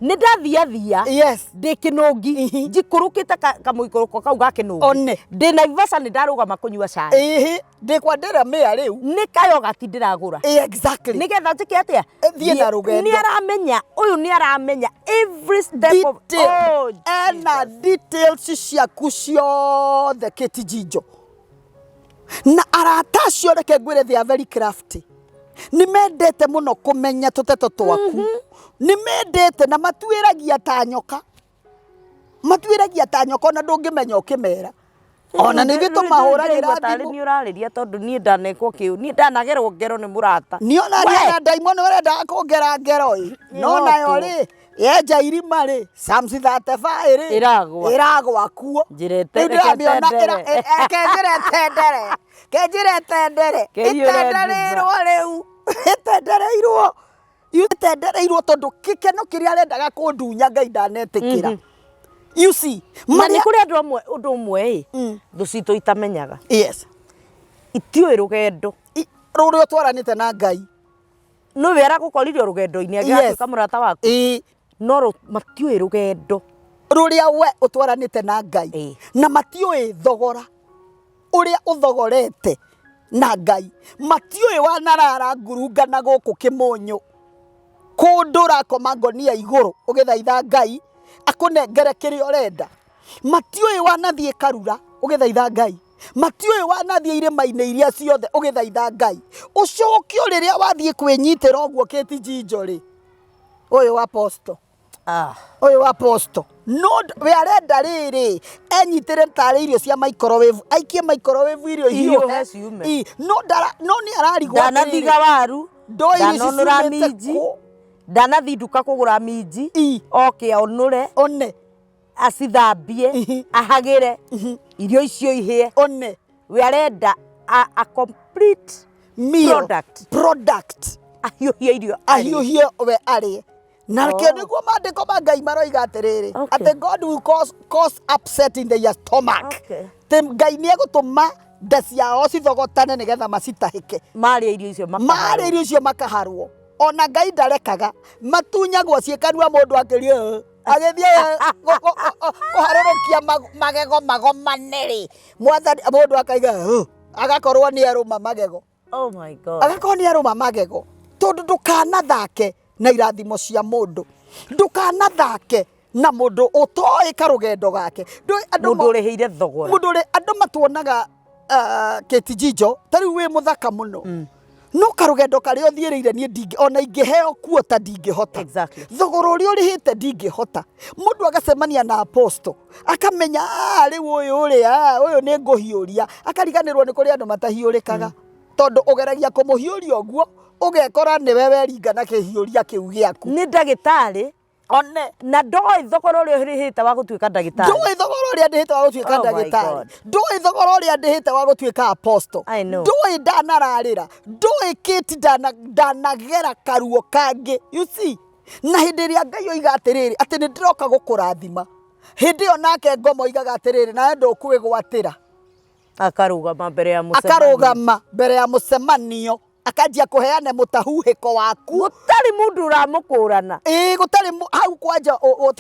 Nĩ ndathiathia. Ndĩ Kĩnũngi, njikũrũkĩte kamũikũrũko kau ga Kĩnũngi. One. Ndĩ Naivasha, nĩ ndarũgama kũnyua cai. Ĩhĩ, ndĩ kwa ndĩramĩa rĩu. Nĩ kayogati ndĩragũra. Exactly. Nĩgetha njĩke atĩa? Thiĩ na rũgendo. Nĩ aramenya ũyũ, nĩ aramenya every step of Detail. Oh, Ena details ciaku ciothe, Kate Jinjo. Na arata acio, reke ngwĩre, they are very crafty. Nĩ mendete mũno kũmenya tũteto twaku, nĩ mendete na matuĩragia ta nyoka, matuĩragia ta nyoka, ona ndũngĩmenya ũkĩmera ona nĩ ithuĩ tũmahũragĩra Ndĩraigua tarĩ thimũ. Nĩ ũrarĩria tondũ niĩ ndanekwo kĩu, niĩ ndanagerwo ngero nĩ mũrata. Niona. We! Niona ndaimono ũrenda kũngera ngero ĩ, no nayo rĩ yenja irima rĩ, Psalms 35 rĩ Ĩragwa. Ĩragwa kuo. Njĩra Rĩu reke ndĩramĩona. ĩtendere. Kenjĩra ĩtendere, kenjĩra ĩtendere. Kĩiyũre. Ĩtendereirwo rĩu, ĩtendereirwo, ĩtendereirwo, tondũ gĩkeno kĩrĩa arendaga kũndunya, Ngai ndanetĩkĩra, you see. Na nĩ Marĩa kũrĩ andũ amwe, ũndũ ũmwe ĩ, thũ citũ itamenyaga, itiũĩ rũgendo Rũrĩa ũtwaranĩte na Ngai. Nĩwe aragũkorire rũgendo-inĩ, angĩgatuĩka mũrata waku, no matiũĩ rũgendo rũrĩa we ũtwaranĩte na Ngai. Na matiũĩ thogora ũrĩa ũthogorete na Ngai, matiũĩ wanarara ngurunga na gũkũ kĩmũnyũ, kũndũ ũrakoma ngonia igũrũ ũgĩthaitha Ngai akũnengere kĩrĩa ũrenda. Matiũĩ wanathiĩ Karura ũgĩthaitha Ngai, matiũĩ wanathiĩ irĩma-inĩ iria ciothe ũgĩthaitha Ngai, ũcoke o rĩrĩa wathiĩ kwĩnyitĩra ũguo Kate Jinjo rĩ, ũyũ wa apostle, ũyũ wa apostle no we arenda rĩrĩ enyitĩre tarĩ irio cia microwave, aikie microwave irio Ihiũhe ihiũhe ciume. No no nĩ ararigwo Ndanathiga waru, ndoĩ irio ici ndanonũra ciumĩte minji, kũ. Ndanathi nduka kũgũra minji, oke onũre, one acithambie, ahagĩre irio icio ihĩe. One. We arenda a complete meal product. Product. Ahiũhie irio arĩe. Ahiũhie we arĩe na kĩo. Nĩguo maandĩko ma Ngai maroiga atĩrĩrĩ, atĩ God will cause upset in their stomach. Atĩ Ngai nĩ egũtũma nda ciao cithogotane nĩgetha macitahĩke. Marĩa irio icio marĩ makaharwo. Irio icio makaharwo. Ona Ngai ndarekaga, matunyagwo ciĩ kanua, mũndũ akĩria agĩthiĩ kũharũrũkia magego magomane rĩ, mwathani, mũndũ akaiga "Ũ," agakorwo nĩ arũma magego. Oh my God. Agakorwo nĩ arũma magego, tondũ ndũkanathake na irathimo cia mũndũ, ndũkanathake na mũndũ ũtoĩ karũgendo gake. Andũ Mũndũ ũrĩhĩire thogora. Mũndũ ũrĩ andũ matuonaga, Kate Jinjo, ta rĩu wĩ mũthaka mũno, no karũgendo karĩa ũthiĩrĩire niĩ ndingĩ, ona ingĩheo kuota ndingĩhota. Thogora ũrĩa ũrĩhĩte ndingĩhota. Mũndũ agacemania na apostle akamenya, "Ah, rĩu ũyũ rĩ, ah, ũyũ nĩ ngũhiũria," akariganĩrwo nĩ kũrĩ andũ matahiũrĩkaga, tondũ ũgeragia kũmũhiũria ũguo ũgekora nĩwe weringa na kĩhiũria kĩu gĩaku. Nĩ ndagĩtarĩ One. na ndoĩ thogora ũrĩa ũrĩhĩte wa gũtuĩka ndagĩtarĩ. Ndũĩ thogora ũrĩa ndĩhĩte wa gũtuĩka Oh my ndagĩtarĩ. God. Ndũĩ thogora ũrĩa ndĩhĩte wa gũtuĩka apostle. I know. Ndũĩ ndanararĩra, ndũĩ Kate ndanagera karuo kangĩ, you see. Na hĩndĩ ĩrĩa Ngai oiga atĩrĩrĩ atĩ nĩ ndĩroka gũkũrathima, hĩndĩ ĩyo nake ngoma oigaga atĩrĩrĩ, nawe ndũkwĩgwatĩra. Akarũgama mbere ya mũcemanio. Akarũgama mbere ya mũcemanio, akanjia kũheana mũtahuhĩko waku. Gũtarĩ mũndũ ũramũkũrana. Ĩĩ, gũtarĩ hau kwanja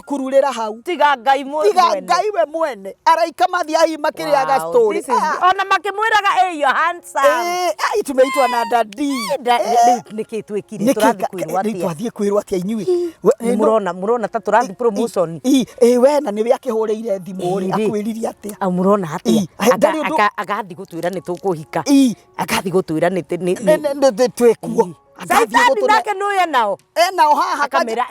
kururĩra hau. Tiga Ngai tiga mwene. Ngai we mwene, araika mathiĩ hihi makĩrĩaga Wow, story. Ona makĩmwĩraga, "Hey, you're handsome." Ĩĩ, ai tumeitwa na dadi. Rĩu nĩkĩ twĩkire? Tũrathiĩ kwĩrwo Rĩu atĩa? Twathiĩ kwĩrwo atĩa inyuĩ? Nĩ mũrona ta tũrathiĩ promotion? Ĩ, we na nĩwe akĩhũrĩire thimũ rĩ, Ĩ, rĩ. akwĩrire atĩa? Au mũrona atĩa? Ĩ, ndarĩ ũndũ- Agathiĩ gũtwĩra nĩ tũkũhika. Ĩ. Agathiĩ gũtwĩra nĩ Twĩkuo. Agathiĩ Caitani gũtũne nake nĩũĩ nao enao haha. Akamĩra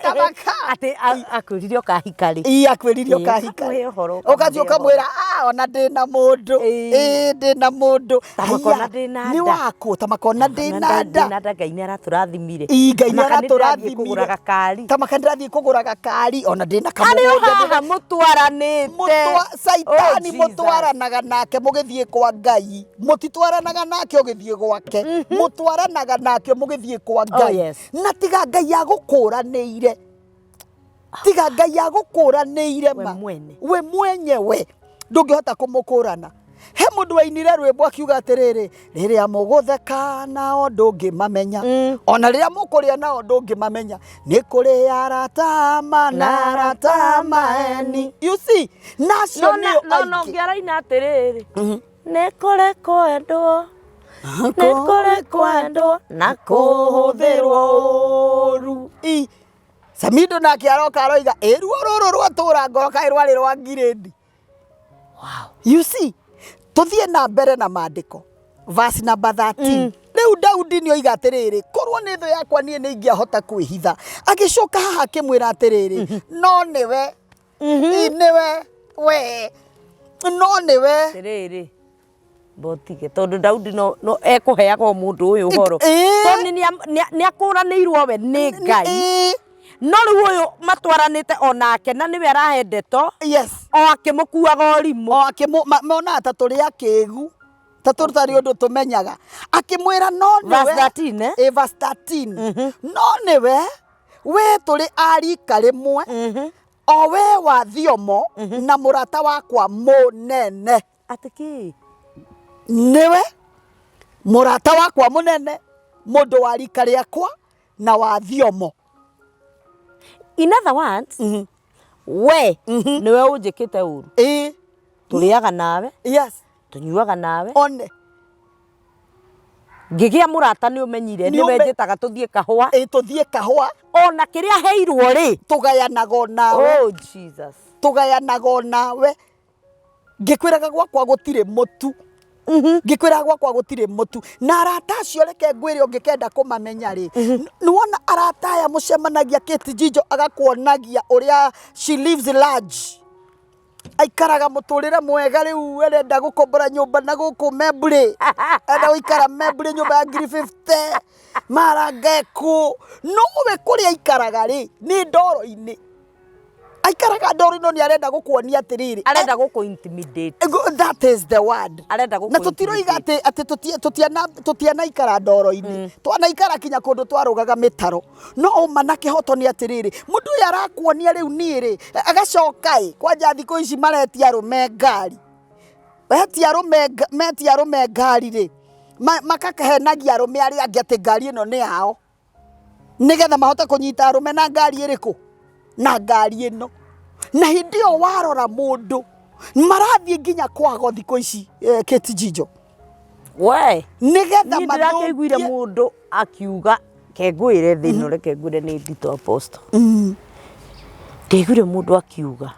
Tabaka. atĩ akwĩrire ũkahika rĩ. Ĩ, akwĩrire Ĩ, ũkahika. ũkamũhe ũhoro, Ũgathiĩ ũkamũhe. ũkamwĩra, "Ah, ona ndĩna mũndũ." Ĩ. Ĩ, ndĩna mũndũ. Ta makona Haiya, ndĩna nĩ nda. wakũ ta makona ndĩna nda. Ndĩna nda, Ngai nĩ aratũrathimire. Ĩ, Ngai nĩ Tamaka nĩ ndĩrathiĩ aratũrathimire. kũgũra gakari. Ta maka ndĩrathiĩ kũgũra gakari, ona ndĩna Arĩ o kamũgũnda. haha mũtwaranĩte. Caitani. Oh, Jesus. Mũtwaranaga nake mũgĩthiĩ kwa Ngai, mũtitwaranaga nake ũgĩthiĩ gwake, mũtwaranaga nake mũgĩthiĩ kwa Ngai. Na tiga Ngai agũkũranĩire, tiga Ngai agũkũranĩire We ma mwene. We mwenyewe ndũngĩhota kũmũkũrana. He mũndũ wainire rwĩmbo akiuga atĩrĩrĩ, rĩrĩa mũgũtheka nao ndũngĩmamenya, ona rĩrĩa mũkũrĩa nao ndũngĩmamenya, nĩ kũrĩ arata mana arata maeni. You see, nacio No na nĩo no no aingĩ. ũngĩ araina atĩrĩrĩ, nĩ kũrĩ kwendwo, nĩ kũrĩ kwendwo na kũhũthĩrwo ũru. I Samido nake aroka aroiga ĩruo rũrũ rwatũra ngoro kaĩ rwarĩ rwa ngirĩndi. You see, tũthiĩ na mbere na maandĩko verse number 13. Rĩu Daudi nĩ oiga atĩrĩrĩ, korwo nĩ thũ yakwa niĩ nĩ ingĩahota kwĩhitha. Agĩcoka haha akĩmwĩra atĩrĩrĩ, no nĩwe, ĩ nĩwe we, no nĩwe. Atĩrĩrĩ, mbotige tondũ Daudi no ekũheaga o mũndũ ũyũ ũhoro, tondũ nĩ akũranĩirwo we nĩ Ngai. No rĩu ũyũ matwaranĩte onake na nĩwe arahe ndeto, o akĩmũkuaga ũrimũ. O akĩmũ monaga ta tũrĩ akĩgu, ta tũtarĩ ũndũ tũmenyaga. Akĩmwĩra no nĩwe. Verse 13, eh? Ĩ, verse 13. No nĩwe we tũrĩ a rika rĩmwe, o we wa thiomo na mũrata wakwa mũnene. Atĩ kĩ? Nĩwe mũrata wakwa mũnene, mũndũ wa rika rĩakwa na wa thiomo. In other words, we nĩwe ũnjĩkĩte ũru. Tũrĩaga nawe, tũnyuaga nawe. One. Ngĩgĩa mũrata nĩ ũmenyire, Nĩ nĩwe njĩtaga tũthiĩ kahũa. Ĩ, tũthiĩ kahũa. Ona kĩrĩa heirwo rĩ, tũgayanaga o nawe. Oh Jesus. Tũgayanaga o nawe. Ngĩkwĩraga gwakwa gũtirĩ mũtu. Ngĩkwĩraga gwakwa gũtirĩ mũtu. Na arata acio reke ngwĩre ũngĩkenda kũmamenya rĩ, nĩwona arata aya mũcemanagia Kate Jijo agakuonagia ũrĩa she lives large. Aikaraga mũtũrĩre mwega rĩu arenda gũkombora nyũmba na gũkũ Membley. Arenda gũikara Membley nyũmba ya ngiri 50. Mara ngekũ. Nowe kũrĩa aikaraga rĩ, nĩ ndoro-inĩ. Aikaraga ndoro-inĩ nĩ arenda gũkuonia atĩrĩrĩ. Arenda gũkũ intimidate. That is the word. Arenda gũkũ Na tũtiroiga intimidate. atĩ tũtianaikara ndoro-inĩ. Twanaikara kinya kũndũ twarũgaga mĩtaro. No ũma na kĩhoto nĩ atĩrĩrĩ, mũndũ ũyũ arakuonia rĩu niĩ rĩ, agacoka ĩ, kwanja thikũ ici maretia arũme ngari. Metia arũme metia arũme ngari rĩ, makakahenagia arũme arĩa angĩ atĩ ngari ĩno nĩ yao. Nĩgetha mahote kũnyita arũme na ngari ĩrĩkũ? Na ngari ĩno. Na hĩndĩ ĩyo warora mũndũ, marathiĩ nginya kwago thikũ ici, Kate Jijo. We. Nĩgetha Niĩ ndĩrakĩiguire mathũkie. mũndũ akiuga, kengwĩre thĩna ũrĩa kengwĩre nĩ nditũ apostle. Ndĩiguire mũndũ akiuga,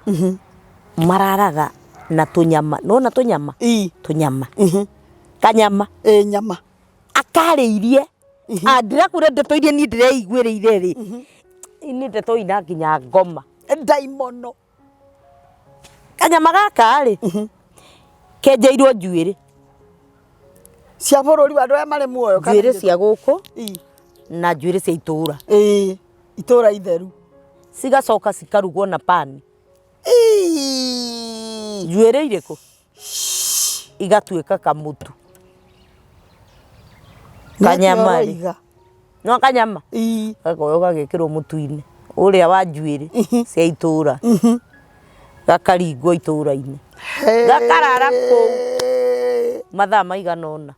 mararaga na tũnyama, nĩwona tũnyama? Tũnyama. Kanyama. Ĩ, nyama. Akarĩirie. Ndĩrakwĩra ndeto iria niĩ ndĩreiguĩrĩire rĩ, nĩ ndeto ina nginya ngoma. Ndaimono. Kanyama gaka rĩ, kenjeirwo njuĩrĩ. Cia bũrũri wa andũ arĩa marĩ muoyo kana Njuĩrĩ irĩkũ? cia gũkũ na njuĩrĩ cia itũũra. Ĩ, itũũra itheru. Cigacoka cikarugwo na pani. Njuĩrĩ irĩkũ? Igatuĩka kamũtu. Kanyama rĩ. Nĩatĩa ũroiga? No kanyama? Gakoywo gagekĩrwo mũtu-inĩ ũrĩa wa njuĩrĩ cia itũũra. Gakaringwo itũũra-inĩ. Gakarara kũu mathaa maigana ũna.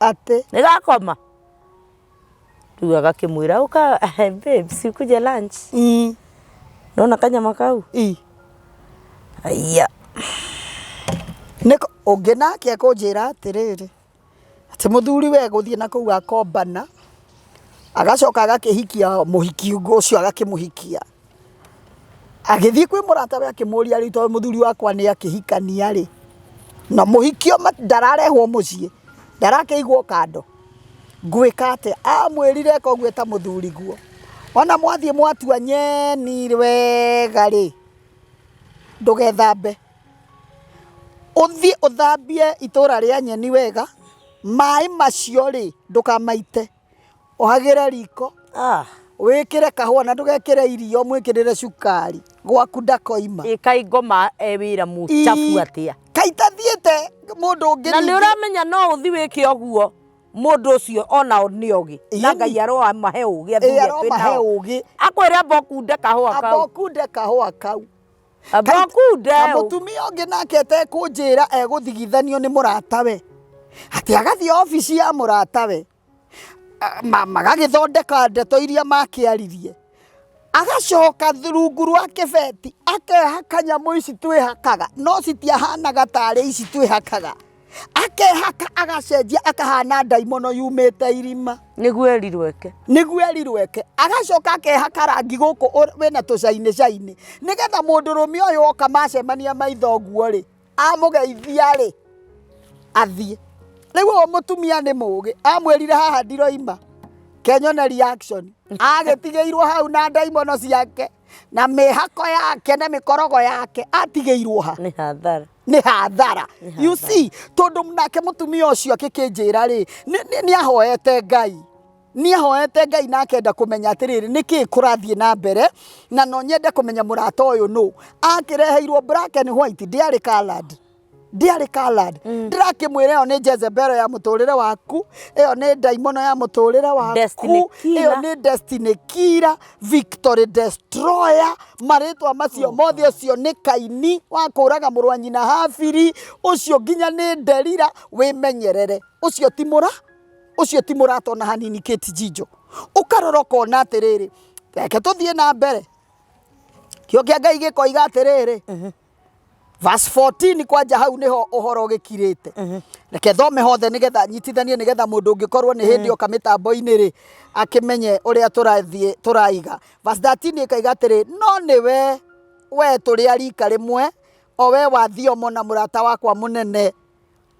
Atĩ? Nĩ gakoma. Rĩu agakĩmwĩra ũka babe, si ukuje lunch. Nona kanyama kau? Aya. Nĩko ũngĩ nake akũnjĩra atĩrĩrĩ, atĩ mũthuri we gũthiĩ na kũu akombana, agacoka agakĩhikia mũhiki ũcio agakĩmũhikia. Agĩthiĩ kwĩ mũratawe akĩmũria rĩu tondũ mũthuri wakwa nĩ akĩhikania rĩ, na mũhikio ndararehwo mũciĩ, ndarakĩigwo kando, ngwĩka atĩa? Amwĩrire eka ũguo eta mũthuri guo. Wona mwathiĩ mwatua nyeni wega rĩ, ndũgethambe. Ũthiĩ ũthambie itũra rĩa nyeni wega, maĩ macio rĩ, ndũkamaite. Ũhagĩre riko, wĩkĩre kahũa na ndũgekĩre irio, mwĩkĩrĩre cukari, gwaku ndakoima. Ĩ kaĩ ngoma e wĩra mũchafu atĩa? Kaĩ itathiĩte mũndũ ũngĩ Na nĩ ningĩ. ũramenya no ũthi wĩke ũguo mũndũ ũcio onao nĩ ogĩ. Na Ngai aroamahe ũgĩ athuri Ĩ, atwĩ aromahe nao. ũgĩ. Akwĩre amba ũkunde kahũa Amba kau. ũkunde kahũa kau. Amba ũkunde. Kamũtumia ũngĩ nake etekũnjĩra egũthigithanio nĩ mũratawe atĩ agathiĩ obici ya mũratawe magagĩthondeka ndeto iria makĩaririe agacoka rungu rwa kĩbeti akehaka nyamũ ici twĩhakaga no citiahanaga tarĩ ici twĩhakaga akehaka agacenjia akahana ndaimono yumĩte irima. Nĩguo erirwo eke. Nĩguo erirwo eke. Agacoka akehaka rangi gũkũ wĩna tũcainĩ cainĩ nĩgetha mũndũrũme ũyũ oka macemania maitho ũguo rĩ amũgeithia rĩ athiĩ. Rĩu ũyũ mũtumia nĩ mũgĩ amwĩrire haha ndiroima kenyone reaction agĩtigĩirwo hau na ndaimono ciake na mĩhako yake na mĩkorogo yake atigĩirwo ha. Nĩ hathara. Nĩ hathara. You see, tondũ nake mũtumia ũcio akĩkĩnjĩra rĩ nĩ ahoete Ngai. Nĩ ahoete Ngai na akenda kũmenya atĩrĩrĩ nĩkĩ kũrathiĩ na mbere na no nyende kũmenya mũrata ũyũ nũ. Akĩreheirwo black and white ndĩarĩ colored. Ndĩarĩ colored. Ndĩrakĩmwĩra ĩyo nĩ Jezebel ya mũtũrĩre waku, ĩyo nĩ ndaimono ya mũtũrĩre waku, ĩyo nĩ destiny killer, victory destroyer, marĩtwa macio mothe ũcio nĩ Kaini wa kũraga mũrũ wa nyina Habili, ũcio nginya nĩ Delila, wĩmenyerere. Ũcio ti mũra, ũcio ti mũrata ona hanini Kate Jijo. Ũkarora ũkona atĩrĩrĩ, reke tũthiĩ na mbere. Kĩo kĩa Ngai gĩkoiga atĩrĩrĩ, verse 14 kwanja hau niho uhoro gikirite. Reke thome hothe nigetha nyitithanie nigetha mundu ungikorwo ni hindi oka mitambo-ini ri akimenye uria turathie turaiga. Verse 13 ikaiga atiri, no niwe we turi a rika rimwe, o we wa thiomo na murata wakwa munene,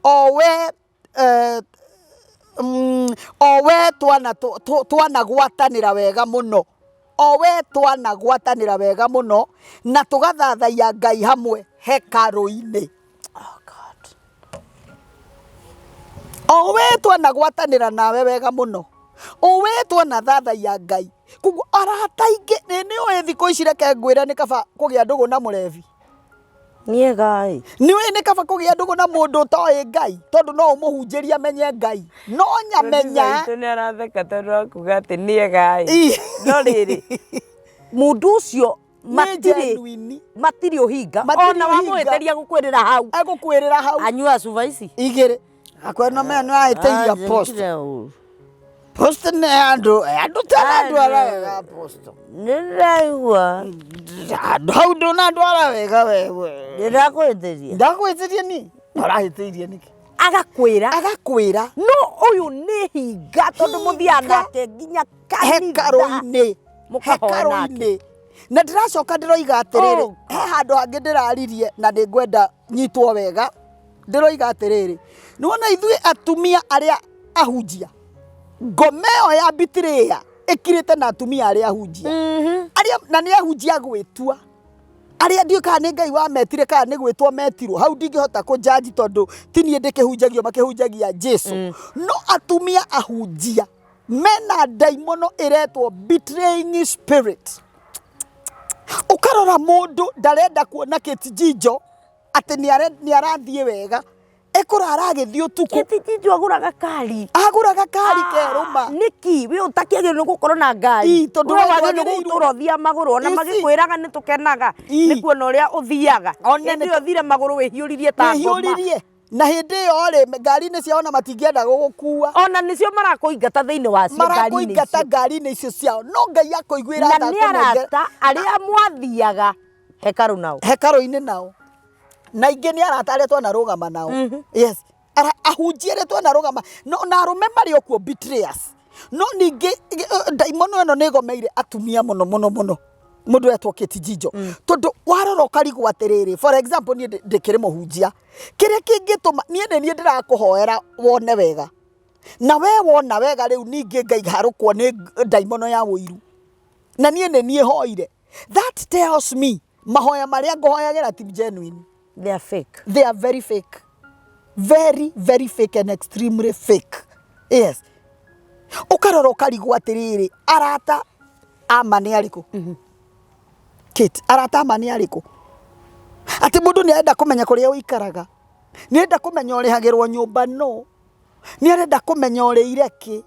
o we o we twanagwatanĩra wega mũno, o we twanagwatanĩra wega mũno na tũgathathaiya Ngai hamwe hekarũ-inĩ. Oh God. O we twanagwatanĩra nawe wega mũno, o we twanathathaiya Ngai. Koguo arata aingĩ nĩ ũĩ thikũ ici reke ngwĩre nĩ kaba kũgĩa ndũgũ na mũrebi. Nĩega ĩ. Nĩ ũĩ nĩ kaba kũgĩa ndũgũ na mũndũ ũtoĩ Ngai tondũ no ũmũhunjĩrie amenye Ngai. No nyamenya. Producer witũ nĩ aratheka tondũ wa kuga atĩ nĩega ĩ. No rĩrĩ, mũndũ ũcio matirĩ ũhinga. Ona wamũhĩtĩria gũkwĩrĩra hau. Egũkwĩrĩra hau. Anyua cuba ici. Igĩrĩ. Akwĩra no menya nĩ wahĩtĩirie post. Post nĩ andũ, andũ tena ndwara wega post. Nĩndĩraigua. Andũ hau ndũnandwara wega wewe. Ndĩrakwĩhĩtĩria. Ndakwĩhĩtĩria niĩ? Ũrahĩtĩirie nĩkĩ? Agakwĩra. Agakwĩra. No ũyũ nĩ hinga tondũ mũthiaga nake nginya kanitha. Hekarũ-inĩ. Mũkahoya nake. Hekarũ-inĩ. Na ndĩracoka ndĩroiga atĩrĩrĩ, he handũ hangĩ ndĩraririe na nĩngwenda nyitwo wega. Ndĩroiga atĩrĩrĩ, nĩwona ithuĩ atumia arĩa ahunjia, ngoma ĩyo ya betrayal ĩkirĩte na atumia arĩa ahunjia. Arĩa, na nĩ ahunjia gwĩtua. Arĩa ndiũĩ kana nĩ Ngai wametire kana nĩ gwĩtwo metirwo, hau ndingĩhota kũ judge tondũ ti niĩ ndĩkĩhunjagio makĩhunjagia Jesu. No atumia ahunjia mena ndaimono ĩretwo betraying spirit. Ũkarora mũndũ ndarenda kuona Kate Jijo atĩ nĩ arathiĩ wega, ekũrara agĩthiĩ ũtukũ. Kate Jijo agũraga kari. Agũraga kari kerũma. Nĩkĩ? We ũtakĩagĩrĩirwo nĩ gũkorwo na ngari. Ii, tondũ We we wagĩrĩirwo nĩ ndwagĩrĩirwo. gũtũra ũthiaga magũrũ, ona You see? magĩkwĩraga nĩ tũkenaga. Ii. Nĩ kuona ũrĩa ũthiaga. One Hĩndĩ nĩ ĩyo ũthire magũrũ wĩhiũririe ta ngoma. Wĩhiũririe. Na hĩndĩ ĩyo rĩ, ngari-inĩ ciao ona matingĩenda gũgũkua. Ona nĩcio marakũingata thĩinĩ wacio ngari-inĩ Marakũingata icio. ngari-inĩ icio ciao. No Ngai akũiguĩra Na tha nĩ akũnengere. arata arĩa mwathiaga hekarũ nao. Hekarũ-inĩ nao. Na ingĩ nĩ arata arĩa twanarũgama nao. Yes. Ahunjia arĩa twanarũgama. No, na arũme marĩ o kuo betrayers. No ningĩ, ndaimono ĩno nĩ ĩgomeire atumia mũno mũno mũno. Mũndũ etwo Kate Jijo. Tondũ warora ũkarigwo atĩrĩrĩ, for example niĩ ndĩkĩrĩ mũhunjia. Kĩrĩa kĩngĩtũma, niĩ nĩ niĩ ndĩrakũhoera wone wega. Na we wona wega rĩu ningĩ Ngai harũkwo nĩ ndaimono ya ũiru. Na niĩ nĩ niĩ hoire. That tells me mahoya marĩa ngũhoyagĩra ti genuine. They are fake. They are very fake. Very, very fake and extremely fake. Yes. Ũkarora ũkarigwo atĩrĩrĩ, arata ama nĩ arĩkũ? Kate, arata ama nĩ arĩkũ? Atĩ mũndũ nĩ arenda kũmenya kũrĩa ũikaraga. Nĩ arenda kũmenya ũrĩhagĩrwo nyũmba no. Nĩ arenda kũmenya ũrĩire kĩ.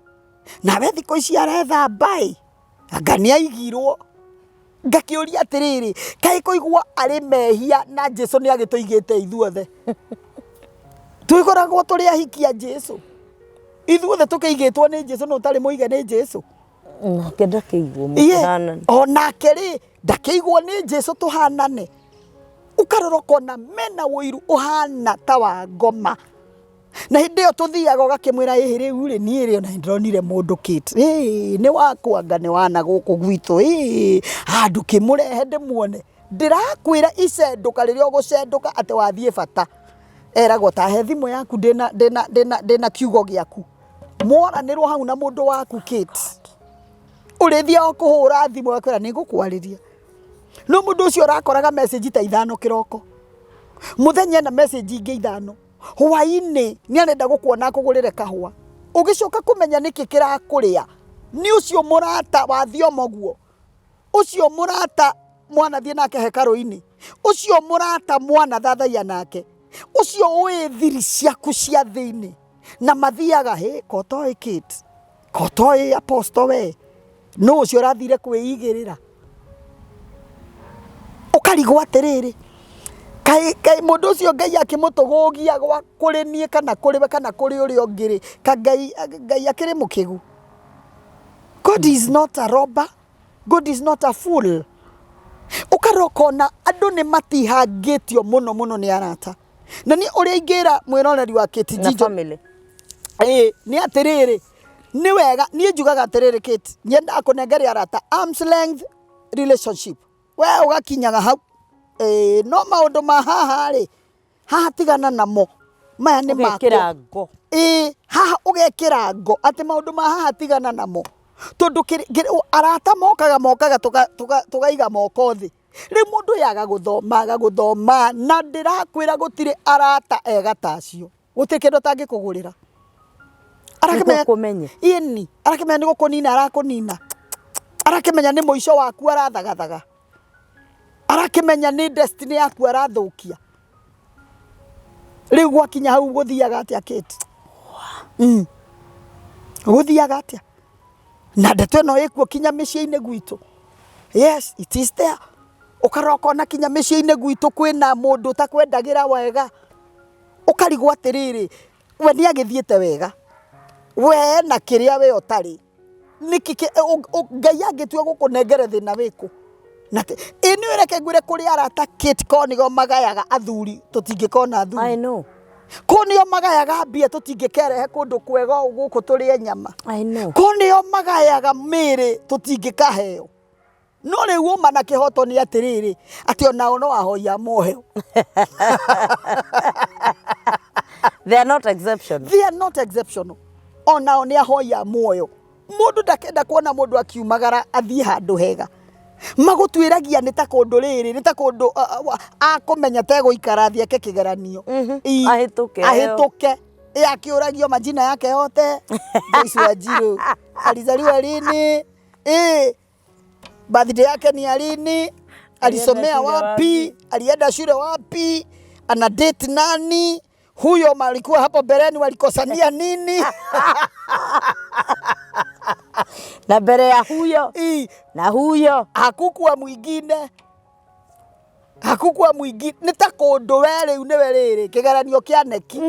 Nawe thikũ ici aretha mbaĩ. Anga nĩ aigirwo. Ngakĩũria atĩrĩrĩ, kaĩ kũigua arĩ mehia na Jesu nĩ agĩtũigĩte ithuothe? Twĩkoragwo tũrĩ ahiki a Jesu. Ithuothe tũkĩigĩtwo nĩ Jesu, no ũtarĩ mũige nĩ Jesu. Nake ndakĩigwo Iye, mũhanane. o nake rĩ ndakĩigwo nĩ Jesu tũhanane. Ũkarora ũkona mena ũiru ũhana ta wa ngoma. Na hĩndĩ ĩyo tũthiaga ũgakĩmwĩra ĩhĩ rĩu rĩ niĩ rĩ ona nĩndĩronire mũndũ Kate ĩĩ nĩ wakwanga nĩ wana gũkũ gwitũ ĩĩ handũ kĩmũrehe ndĩmuone. Ndĩrakwĩra icendũka rĩrĩa ũgũcendũka atĩ wathiĩ bata eragwo tahe thimũ yaku ndĩna ndĩna ndĩna ndĩna kiugo gĩaku. Mworanĩrwo hau na mũndũ waku Kate ũrĩthiaga kũhũra thimũ akwĩra nĩ ngũkwarĩria. No mũndũ ũcio ũrakoraga message ta ithano kĩroko, mũthenya ena message ingĩ ithano. Hwainĩ nĩ arenda gũkuona akũgũrĩre kahũa. Ũgĩcoka kũmenya nĩkĩ kĩrakũrĩa, nĩ ũcio mũrata wa thiomo guo, ũcio mũrata mwanathiĩ nake hekarũ-inĩ, ũcio mũrata mwanathathaiya nake, ũcio ũĩ thiri ciaku cia thĩinĩ, na mathiaga hĩ ko ũtoĩ Kate, ko ũtoĩ Apostle we, nũ ũcio ũrathire kwĩigĩrĩra. Ũkarigwo atĩrĩrĩ, kaĩ kaĩ mũndũ ũcio Ngai akĩmũtũgũgia gwa kũrĩ niĩ kana kũrĩ we kana kũrĩ ũrĩa ũngĩ rĩ, ka Ngai Ngai akĩrĩ mũkĩgu? God is not a robber, God is not a fool. Ũkarora ũkona andũ nĩ matihangĩtio mũno mũno nĩ arata. Na niĩ ũrĩa ingĩra mwĩroreri wa Kate Na Jijo family. ĩĩ nĩ atĩrĩrĩ, nĩ wega niĩ njugaga atĩrĩrĩ Kate, nyendaga kũnengeria arata arm's length relationship. We ũgakinyaga hau. Ĩĩ no maũndũ ma haha rĩ, haha tigana namo. Maya nĩ makwa. Ũgekĩra ngo. Ĩĩ haha ũgekĩra ngo atĩ maũndũ ma haha tigana namo. Tondũ arata mokaga mokaga tũkaiga moko thĩ. Rĩu mũndũ ũyũ aga gũthoma aga gũthoma na ndĩrakwĩra gũtirĩ arata ega ta acio. Gũtirĩ kĩndũ atangĩkũgũrĩra. Nĩguo akũmenye. Ĩni, arakĩmenya nĩ gũkũnina arakũnina. Arakĩmenya nĩ mũico waku arathagathaga. Arakĩmenya nĩ destiny yaku arathũkia. Rĩu gwakinya hau gũthiaga atĩa Kate? Gũthiaga atĩa? Na ndeto ĩno ĩkuo kinya mĩciĩ-inĩ gwitũ. Yes, it is there. Ũkarora ũkona kinya mĩciĩ-inĩ gwitũ kwĩna mũndũ ũtakwendagĩra wega. Ũkarigwo atĩrĩrĩ, we nĩ agĩthiĩte wega, we ena kĩrĩa we ũtarĩ, nĩkĩ Ngai angĩtua gũkũnengera thĩna wĩkũ? Na ĩ nĩ reke ngwĩre kũrĩ arata Kate korwo nĩo magayaga athuri tũtingĩkona athuri. I know. Korwo nĩo magayaga mbia tũtingĩkerehe kũndũ kwega ũũ gũkũ tũrĩe nyama. I know. Korwo nĩo magayaga mĩĩrĩ tũtingĩkaheo. No rĩu ũma na kĩhoto nĩ atĩrĩrĩ, atĩ onao no ahoi a moheo. They are not exceptional. They are not exceptional. Onao nĩ ahoi a muoyo. Mũndũ ndakenda kuona mũndũ akiumagara athiĩ handũ hega. Magũtuĩragia nĩ ta kũndũ rĩrĩ, nĩ ta kũndũ akũmenya tegũikara athiĩ eke kĩgeranio. Ahĩtũke. Ahĩtũke. Ĩ akĩũragio majina yake yote. Joyce Wanjiru. Alizaliwa lini? Ĩ birthday yake ni ya lini? Alisomea shule wapi? Alienda shule wapi? Ana date nani? Huyo malikuwa hapo mbeleni walikosania nini? Na mbere ya huyo Ii, na huyo hakukuwa mwingine, hakukuwa mwingine. Nĩ ta kũndũ we rĩu nĩwe rĩrĩ kĩgeranio kĩa neki.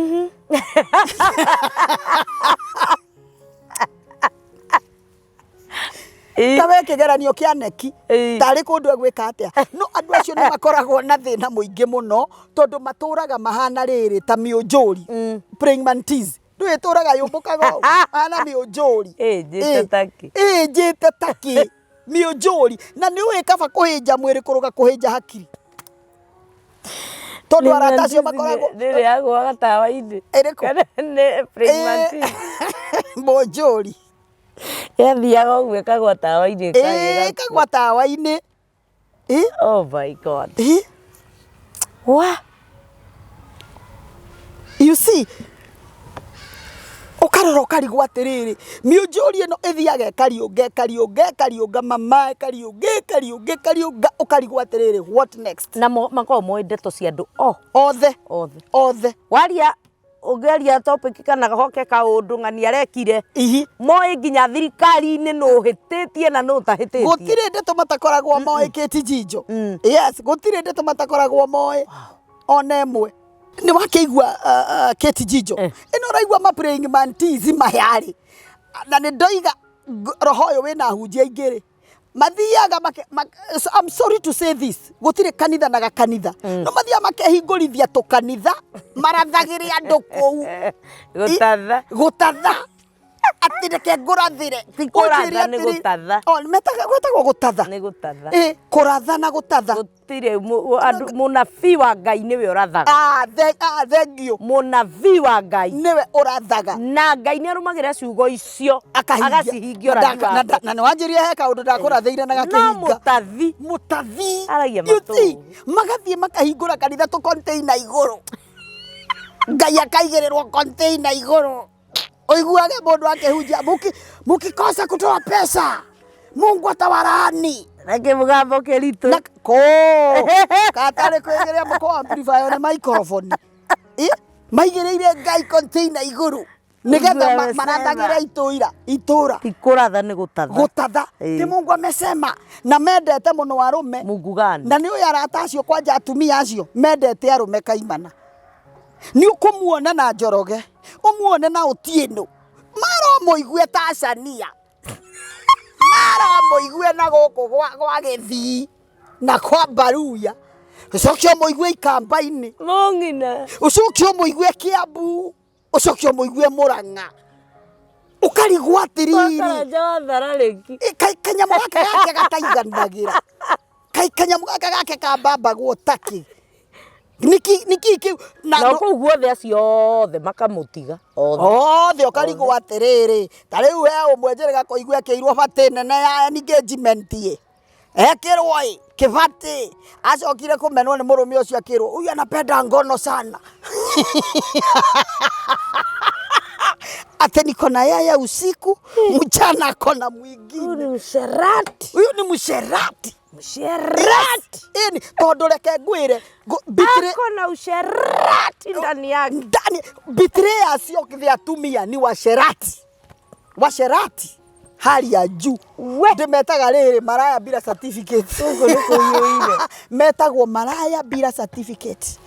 Ta we kĩgeranio kĩa neki tarĩ kũndũ egwĩka atĩa. No andũ acio nĩ makoragwo na thĩna mũingĩ mũno tondũ matũraga mahana rĩrĩ ta mĩũnjũri. Praying mantis. Ndũĩ ĩtũraga yũmbũkaga ũũ? Mahana mĩũnjũri. Ĩnjĩte takĩ. Ĩnjĩte takĩ. Mĩũnjũri. Na nĩ ũĩ kaba kũhĩnja mwĩrĩ kũrũga kũhĩnja hakiri. Tondũ arata acio makoragwo rĩrĩ yagũaga tawa-inĩ. Ĩrĩkũ? Kana nĩ praying mantis. Mũnjũri. Yathiaga ũguo ĩkagwa tawa-inĩ ĩkagĩra. Ĩkagwa tawa-inĩ. Oh my God. Wa. You see, ũkarora ũkarigwo atĩrĩrĩ, mĩũnjũri ĩno ĩthiaga ĩkariũnga ĩkariũnga ĩkariũnga mama ĩkariũnga ĩkariũnga ĩkariũnga ũkarigwo atĩrĩrĩ, what next? Na makoragwo moĩ ndeto cia andũ othe. Othe. Othe. Waria Ũngĩaria topic kana hoke kaũndũ ng'ani arekire. Ihi. Moĩ nginya thirikari-inĩ nũ ũhĩtĩtie na nũ ũtahĩtĩtie. Gũtirĩ ndeto matakoragwo moĩ, Kate Jinjo. Yes, gũtirĩ ndeto matakoragwo moĩ ona ĩmwe. Nĩ wakĩigua Kate Jinjo? Ĩno ũraigua ma praying mantis mayarĩ na nĩ ndoiga roho ũyũ wĩna ahunjia aingĩ rĩ, mathiaga so I'm sorry to say this, gũtirĩ kanitha na gakanitha, no mathiaga makehingũrithia tũkanitha marathagĩre andũ kũu. Gũtatha. Gũtatha, atĩ reke ngũrathĩre. Ti kũratha, Ũnjĩre nĩ atĩrĩ- gũtatha. O, gwĩtagwo gũtatha. Nĩ gũtatha. Ĩ, kũratha na gũtatha. Gũtirĩ andũ, mũnabii wa Ngai nĩwe ũrathaga. Ah, thank you. Mũnabii wa Ngai nĩwe ũrathaga. Na Ngai nĩ arũmagĩrĩra ciugo icio. Akahingia. Agacihingia ũrathi wake. Na nĩ wanjĩrire he kaũndũ ndakũrathĩire na no gakĩhinga. Mũtathi. Mũtathi. Aragia You see, matũ. Magathiĩ makahingũra kanitha tũ container igũrũ, Ngai akaigĩrĩrwo container igũrũ, ũiguage mũndũ akĩhunjia, "Mukikosa kutoa pesa Mungu atawalaani." Na kĩmũgambo kĩritũ. Na kũ katarĩ kwĩgĩrĩra mũkũ amplifier nĩ microphone. Ĩ, maigĩrĩire Ngai container igũrũ nĩgetha Mungu marathagĩre itũira itũra. Ti kũratha, nĩ gũtatha. Gũtatha. Ĩ. Ti Mungu amesema, na mendete mũno arũme. Mungu gani? Na nĩ ũyũ arata acio kwanja, atumia acio mendete arũme kaimana, nĩ ũkũmuona na Njoroge, ũmuone na Otieno, mara ũmũigue Tanzania, mara ũmũigue na gũkũ gwa Gĩthii na kwa Baruya, ũcoke ũmũigue Ikamba-inĩ. Mũng'ina. Ũcoke ũmũigue Kiambu, ũcoke ũmũigue Mũrang'a, ũkarigwo atĩrĩrĩ, Karanja wa thararĩki. Ĩ, kanyamũ gaka gake gataiganagĩra, kai kanyamũ gaka gake kambambagwo taki niki niki kĩu na Na kũu guothe acio othe makamũtiga othe. Othe, ũkarigwo atĩrĩrĩ, ta rĩu he ũmwe njĩrĩga kũigua ekĩirwo batĩ nene ya engagement ĩ, ekĩrwo ĩ kĩbatĩ, acokire kũmenwo nĩ mũrũme ũcio, akĩrwo huyu anapenda ngono sana, ate niko na yeye usiku, mchana akona mwingine. Huyu ni msherati. Huyu ni msherati. Msherati. Ĩni, tondũ reke ngwĩre, Ako na usherati ndani yake. Ndani betrayers of the atumia ni washerati, washerati hali ya juu. We. Ndĩmetaga rĩrĩ maraya bila certificate. Gũkũ nĩ kũiyũire. Metagwo maraya bila certificate,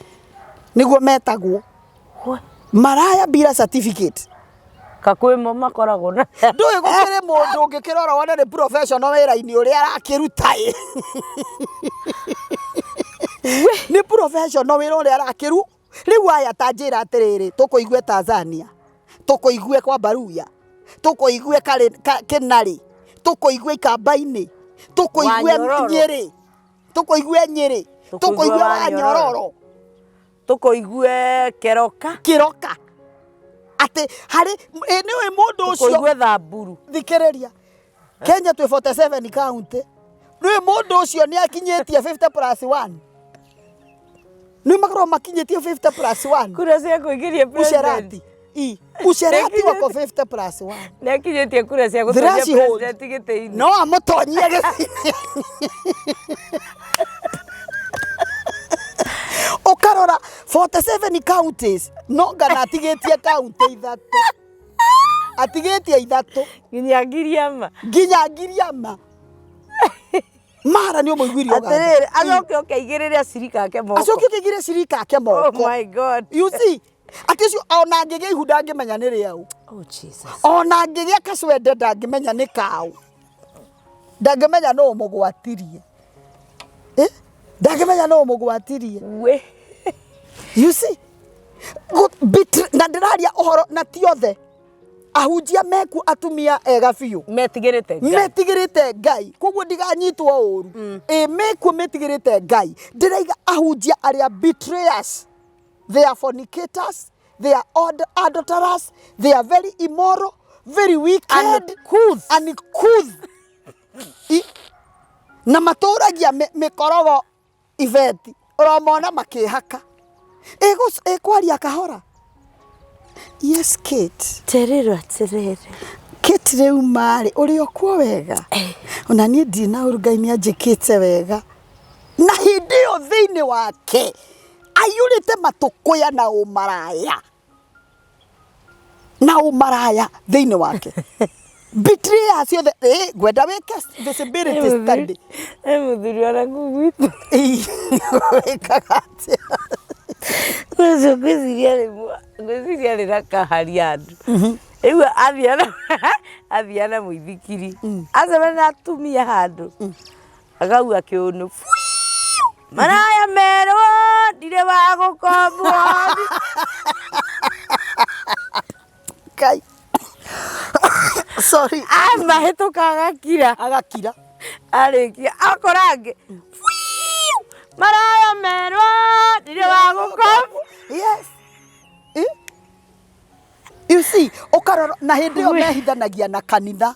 nĩguo metagwo. We. Maraya bila certificate. Kakwĩmo makoragwo na Ndũĩ gũkĩrĩ mũndũ ũngĩkĩrora wone nĩ professional wĩra-inĩ ũrĩa arakĩruta ĩ, nĩ professional wĩra ũrĩa arakĩru. Rĩu aya ta njĩra atĩrĩrĩ, tũkũigue Tanzania, tũkũigue kwa Baruya, tũkũigue Kĩnarĩ, tũkũigue Ikamba-inĩ, tũkũigue Wanyororo. Nyĩrĩ, tũkũigue Nyĩrĩ, Tũkũigue tũkũigue Wanyororo. Wanyororo. Tũkũigue Keroka. Kĩroka, atĩ harĩ ĩ nĩũĩ mũndũ ũcio. Tũkũigue Thamburu. Thikĩrĩria, Kenya twĩ 47 county, rĩu mũndũ ũcio nĩ akinyĩtie 50 plus 1, nĩ makorwo makinyĩtie 50 plus 1. Kura cia kũingĩria president. Usherati I usherati wako 50 plus 1. Nĩ akinyĩtie kura cia gũtonyia Threshold. president gĩtĩ-inĩ. No amũtonyie gĩtĩ-inĩ. Ũkarora 47 counties, no ngana atigĩtie county ithatũ, atigĩtie ithatũ. Nginya Ngiriama. Nginya Ngiriama mara nĩ ũmũiguire Uganda. Atĩrĩrĩ, acoke ũkeigĩrĩre acirika ake moko. Acoke ũkĩigĩre cirika ake Oh moko. my God. You see, atĩ ũcio ona angĩgĩa ihu ndangĩmenya nĩ rĩau. Oh Jesus. Ona angĩgĩa kacwende ndangĩmenya nĩ kaũ, ndangĩmenya nũ ũmũgwatirie. Eh? Ndangĩmenya nũ ũmũgwatirie. We. You see, na ndĩraria ũhoro na ti othe ahunjia mekuo, atumia ega biũ. Metigĩrĩte Ngai. Metigĩrĩte Ngai, koguo ndiganyitwo ũru, ĩ mekuo metigĩrĩte Ngai. Ndĩraiga ahunjia arĩa betrayers, they are fornicators, they are adulterers, they are very immoral, very wicked. Uncouth. Uncouth. Na matũragia mĩkorogo ibeti, ũramona makĩhaka ĩkwaria kahora. Yes, Kate. Terero atĩrĩrĩ. Kate, rĩu marĩ ũrĩ okuo wega, ona niĩ ndirĩ na ũru, Ngai nĩ anjĩkĩte wega, na hĩndĩ ĩyo thĩinĩ wake aiyũrĩte matũkũya na ũmaraya. Na ũmaraya thĩinĩ wake, betrayers ciothe. Ĩ ngwenda wĩke visibility study. Ĩ mũthuri ona kũu gwitũ. Ĩ, wĩkaga atĩa? Ũcio ngwĩciria arĩ na kaharia andũ. Rĩu athiaga na mũithikiri, acemania na atumia handũ, akauga kĩũnũ buiu, maraya merwo ndirĩ wa gũkombwo. Ngai, sorry. Amahĩtũka agakira. Agakira. Arĩkia akora angĩ, buiu, maraya merwo ndirĩ wa gũkombwo. Yes. Eh? You see, ũkarora na hĩndĩ ĩyo mehithanagia na kanitha.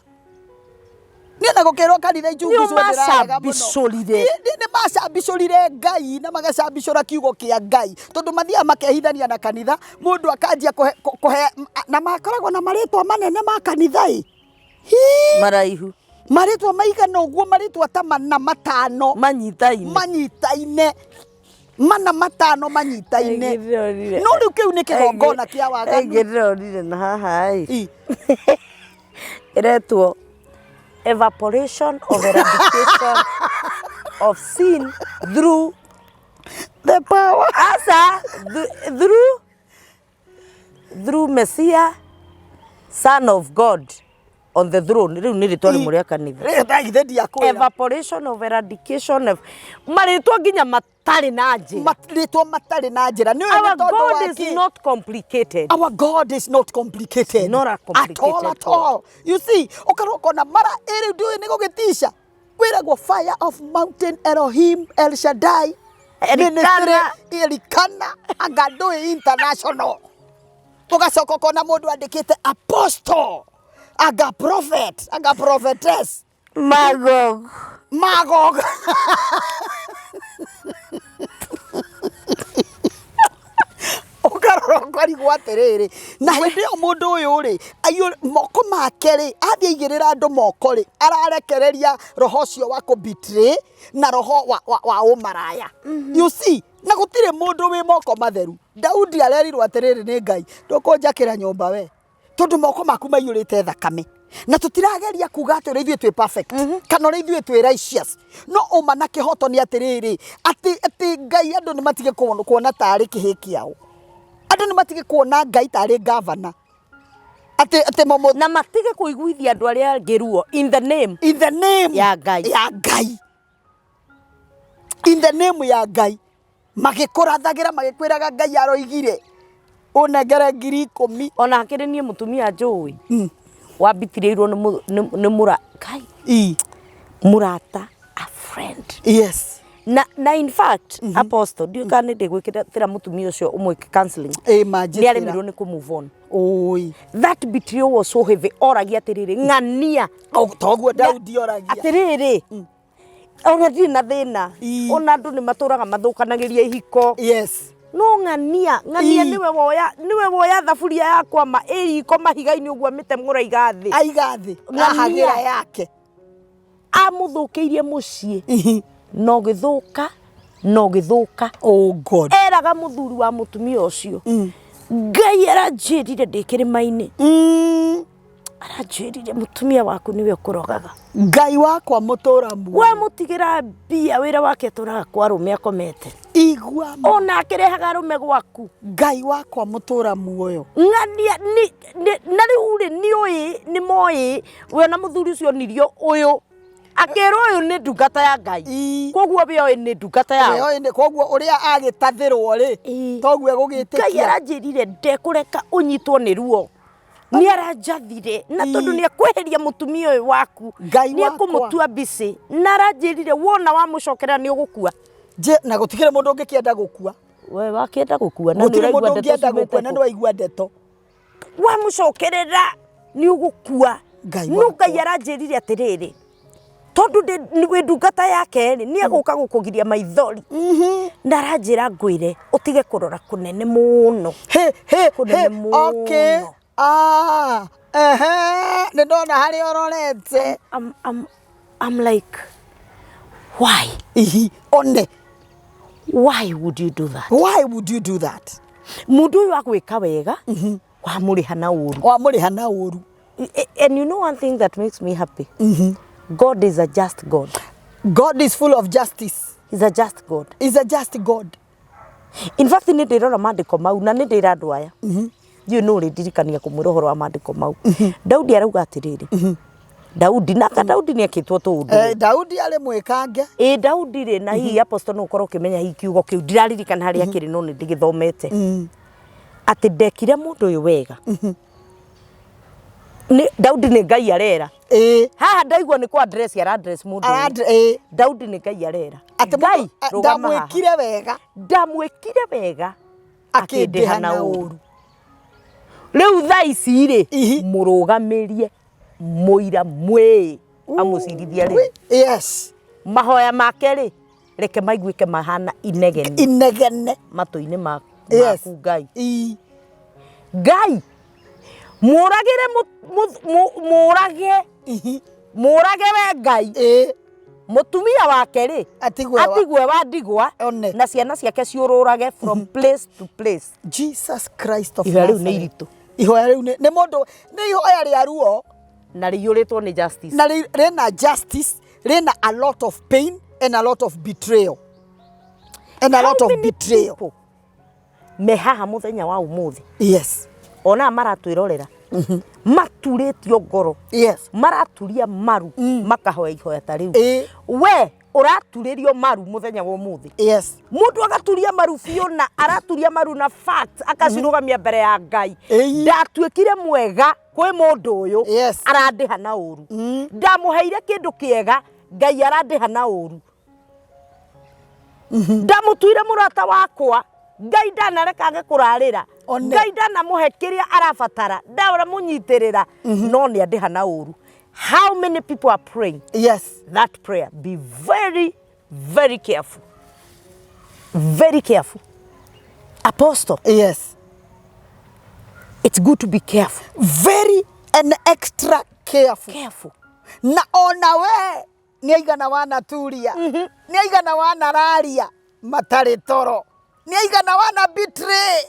Niĩ na gũkĩrwo kanitha icungu Nĩ ndĩrarega mũno. macambicũrire. Nĩ macambicũrire Ngai na magacambicũra kiugo kĩa Ngai, tondũ mathiaga makehithania na kanitha, mũndũ akanjia kũhe na makoragwo na marĩtwa manene ma kanitha ĩ. Hii! Maraihu. Marĩtwa maigana ũguo, marĩtwa ta mana matano. Manyitaine. Manyitaine. Mana matano manyitaine. Ĩngĩ ndĩronire. No rĩu kĩu nĩ kĩgongona kĩa waganu. Ĩngĩ ndĩronire na haha ĩ. Ĩ. Ĩretwo evaporation of eradication of sin through the power. Asa through Messiah, Son of God on the throne. Rĩu nĩ rĩtwa rĩmwe rĩa kanitha. Rĩu ndagithĩ ndiakwĩra. Evaporation of eradication of marĩtwa nginya matarĩ na njĩra. Marĩtwa matarĩ na njĩra. Nĩ ũĩ Our nĩ tondũ God wa is kĩ? not complicated. Our God is not complicated. Not a complicated at all, at God. all. You see, ũkarora ũkona mara ĩrĩ ndũĩ nĩ gũgĩtica. Kwĩragwo Fire of Mountain Elohim El Shaddai Elikana. Ministry Elikana anga ndũĩ international. Ũgacoka ũkona mũndũ andĩkĩte apostle, anga prophet, anga prophetess. Magog. Magog. Ũkarora ũkarigwo atĩrĩrĩ, na hĩndĩ ĩyo mũndũ ũyũ rĩ, moko make rĩ, athiĩ aigĩrĩra andũ moko rĩ, ararekereria roho ũcio wa kũ betray na roho wa ũmaraya. You see, na gũtirĩ mũndũ wĩ moko matheru. Daudi arerirwo atĩrĩrĩ nĩ Ngai, ndũkũnjakĩra nyũmba we, tondũ moko maku maiyũrĩte thakame. Na tũtirageria kuga atĩ ũrĩa ithuĩ twĩ perfect, kana ũrĩa ithuĩ twĩ righteous. No ũma na kĩhoto nĩ atĩrĩrĩ, atĩ Ngai andũ nĩ matige kuona tarĩ kĩhĩ kĩao. Andũ nĩ matige kuona Ngai tarĩ governor. Atĩ momo Na matige kũiguithia andũ arĩa angĩ ruo in the name in the name ya Ngai. Ya Ngai. In the name ya Ngai. Magĩkũrathagĩra magĩkwĩraga Ngai aroigire ũnengere 10,000. Ona hakĩrĩ niĩ mũtumia njũĩ. Wambitirĩirwo nĩ mũra Ngai. Mũrata, a friend. Yes. Na in fact, Apostle, ndiũĩ kana nĩ ndĩgwĩkĩra mũtumia ũcio ũmwĩke counseling. Ĩ, manjĩtĩra. Nĩ aremirwo nĩ kũ move on. Oi. That betrayal was so heavy. Oragia atĩrĩrĩ, ng'ania. Toguo Daudi oragia. Atĩrĩrĩ, ona ndirĩ na thĩna. Ona andũ nĩ matũraga mathũkanagĩria ihiko. Yes. No ng'ania, ng'ania nĩwe woya thaburia yakwa ma ĩ riko mahiga-inĩ ũguo amĩtemũra aiga thĩ. Aiga thĩ. Ng'ania. Ahagĩra yake. Amũthũkĩirie mũciĩ. Na ũgĩthũka, na ũgĩthũka. Oh God. Eraga mũthuri wa mũtumia ũcio. Ngai aranjĩrire ndĩ kĩrĩma-inĩ. Aranjĩrire mũtumia waku nĩwe ũkũrogaga. Ngai wakwa mũtũra muoyo. We mũtigĩra mbia wĩra wake atũraga kwa arũme akomete. Igua. Ona akĩrehaga arũme gwaku. Ngai wakwa mũtũra muoyo. Ng'ania, na rĩu rĩ, nĩũĩ, nĩmoĩ, we ona mũthuri ũcio onirio ũyũ. Akĩrwo ũyũ nĩ ndungata ya Ngai. Koguo we oĩ nĩ ndungata yao. We oĩ nĩ, koguo ũrĩa agĩtathĩrwo rĩ, toguo egũgĩtĩkia. Ngai aranjĩrire ndekũreka ũnyitwo nĩ ruo. Nĩ aranjathire na tondũ nĩ ekweheria mũtumia ũyũ waku. Ngai Nĩ wakwa. ekũmũtua busy. Na aranjĩrire wona wamũcokera nĩ ũgũkua. Je, na gũtikĩrĩ mũndũ ũngĩkĩenda gũkua. We wakĩenda gũkua na nĩ Gũtirĩ ũraigua mũndũ ndeto ũngĩenda ciumĩte gũkua na kũ? nĩ waigua ndeto. Wamũcokerera nĩ ũgũkua. Ngai No wakwa. Ngai aranjĩrire atĩrĩrĩ, tondũ wĩ ndungata yake rĩ, nĩ egũka gũkũgiria maithori. Na aranjĩra ngwĩre ũtige kũrora kũnene mũno. He, he, Kũnene he, mũno. okay. Ah, ehe, nĩ ndona harĩa ũrorete. I'm like, why? Ihi, one. Why would you do that? Why would you do that? Mũndũ ũyũ agwĩka wega, Wamũrĩha na ũru. Wamũrĩha na ũru. And you know one thing that makes me happy? God is a just God. God is full of justice. He's a just God. Is a just God. In fact nĩ ndĩrora maandĩko mau na nĩ ndĩra andũ aya ndiũĩ nũ ũrĩndirikania kũmwĩra ũhoro wa maandĩko mau. Daudi arauga atĩrĩrĩ, Daudi naka Daudi nĩ ekĩtwo tũũndũ. Daudi arĩ mwĩkange. Ĩ Daudi rĩ, na hihi apostle no ũkorwo ũkĩmenya hihi kiugo kĩu, ndiraririkana harĩa kĩrĩ no nĩ ndĩgĩthomete, atĩ ndekire mũndũ ũyũ wega. Nĩ Daudi nĩ Ngai arera. Haha ndaigua nĩ kũ address ara address mũndũ ũyũ. Daudi nĩ Ngai arera. Atĩ Ngai rũgama haha. Ndamwĩkire wega. Ndamwĩkire wega akĩndĩha na ũru. Rĩu thaa ici rĩ, mũrũgamĩrie mũira mwĩĩ amũcirithia rĩ. Mahoya make rĩ, reke maiguĩke mahana inegene. Inegene. Matũ-inĩ maku Ngai. Ngai mũragĩre mũrage mũrage we Ngai. Mũtumia wake rĩ, atigwe wa ndigwa na ciana ciake ciũrũrage from place to place. Jesus Christ of Ihoya rĩu nĩ Nazareth. iritũ. Ihoya rĩu nĩ mũndũ nĩ ihoya rĩa ruo na rĩiyũrĩtwo nĩ justice. Na rĩna justice, rĩna a lot of pain and a lot of betrayal. And a lot of betrayal. People me haha mũthenya wa ũmũthĩ? Ona maratwĩrorera maturĩtio ngoro. Maraturia maru makahoya ihoya ta rĩu. We ũraturĩrio maru mũthenya wa ũmũthĩ. Mũndũ agaturia maru biũ na araturia maru na fact akacirũgamia mbere ya Ngai. Ndatuĩkire mwega kwĩ mũndũ ũyũ. Arandĩha na ũru. Ndamũheire kĩndũ kĩega, Ngai arandĩha na ũru. Ndamũtuire mũrata wakwa, Ngai ndanareka age kũrarĩra. Ngai ndanamũhe kĩrĩa arabatara, ndaramũnyitĩrĩra, no nĩ andĩha na ũru. How many people are praying that prayer? Be very very careful, very careful, Apostle. It's good to be careful. Very and extra careful. Careful. Na ona we nĩ aigana wanaturia, nĩ aigana wanararia matarĩ toro, nĩ aigana wana betray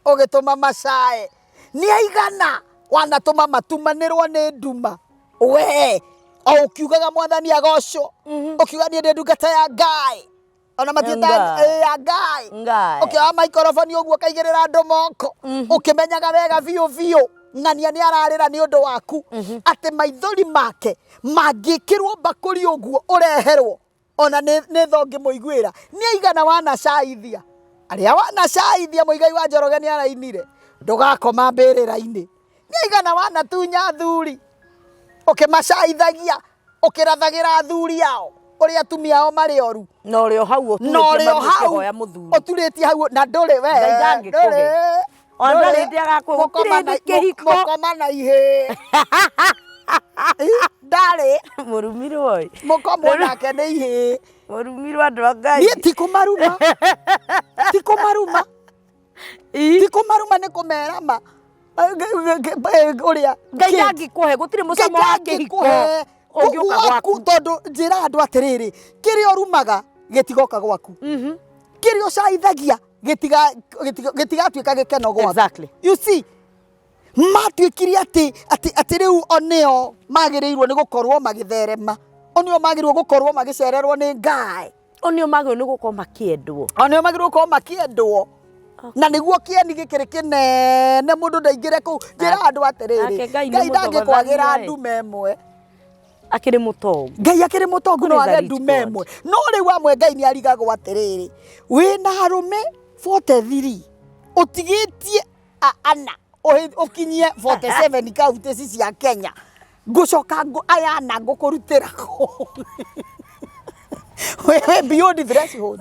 ũgĩtũma macae, nĩ aigana wanatũma matumanĩrwo nĩ nduma, we o ũkiugaga Mwathani agocwo, ũkiuga niĩ ndĩ ndungata ya Ngai, ona matiĩta Ngai. ya Ngai. Ngai. Ũkĩoya maikoroboni ũguo ũkaigĩrĩra andũ moko, ũkĩmenyaga wega biũ biũ ng'ania nĩ ararĩra nĩ ũndũ waku, atĩ maithori make mangĩkĩrwo mbakũri ũguo ũreherwo ona nĩ tho ngĩmũiguĩra. Nĩ aigana wanacaithia, arĩa wanacaithia Mũigai wa Njoroge nĩ arainire ndũgakoma mbĩrĩra-inĩ. Nĩ aigana wanatunya athuri ũkĩmacaithagia, ũkĩrathagĩra athuri ao ũrĩa atumia ao marĩ oru. Na ũrĩ o hau Na ũrĩ o ũturĩtie hau ũkĩhoya mũthuri. Ũturĩtie hau na ndũrĩ we. Ngai ndangĩkũhe. Ndũrĩ. Ona Ndũrĩ. ndarĩ hĩndĩ agakũhe. Mũkoma Gũtirĩ hĩndĩ kĩhiko. Mũkoma na ihĩĩ. Ndarĩ. Mũrumirwo ĩ. Mũkomwo nake nĩ ihĩĩ. Mũrumirwo andũ a Ngai. Niĩ ti kũmaruma. Ti kũmaruma. Ti kũmaruma, nĩ kũmera ma. Ũrĩa Ngai ndangĩkũhe, gũtirĩ mũcamo wa kĩhiko ũngĩũka gwaku. Tondũ njĩra andũ atĩrĩrĩ, kĩrĩa ũrumaga gĩtigoka gwaku, kĩrĩa ũcaithagia gĩtigatuĩka gĩkeno gwaku. You see, matuĩkire atĩ rĩu o nĩo magĩrĩirwo nĩ gũkorwo magĩtherema, o nĩo magĩrĩirwo gũkorwo magĩcererwo nĩ Ngai, o nĩo magĩrĩirwo nĩ gũkorwo makĩendwo, o nĩo magĩrĩirwo gũkorwo makĩendwo. Na nĩguo kĩeni gĩkĩrĩ kĩnene mũndũ ndaingĩre kũu. Njĩra andũ atĩrĩrĩ, Nake Ngai nĩ Ngai ndangĩkwagĩra mũthogothania ĩ. ndume ĩmwe. Akĩrĩ mũtongu. Ngai akĩrĩ mũtongu, no Kũrĩ age the rich ndume God. ĩmwe. No rĩu amwe Ngai nĩ arigagwo atĩrĩrĩ, wĩna arũme 43 ũtigĩtie ana ũkinyie 47 kaunti ici cia Kenya, ngũcoka aya ana ngũkũrutĩra kũ? Wewe beyond threshold.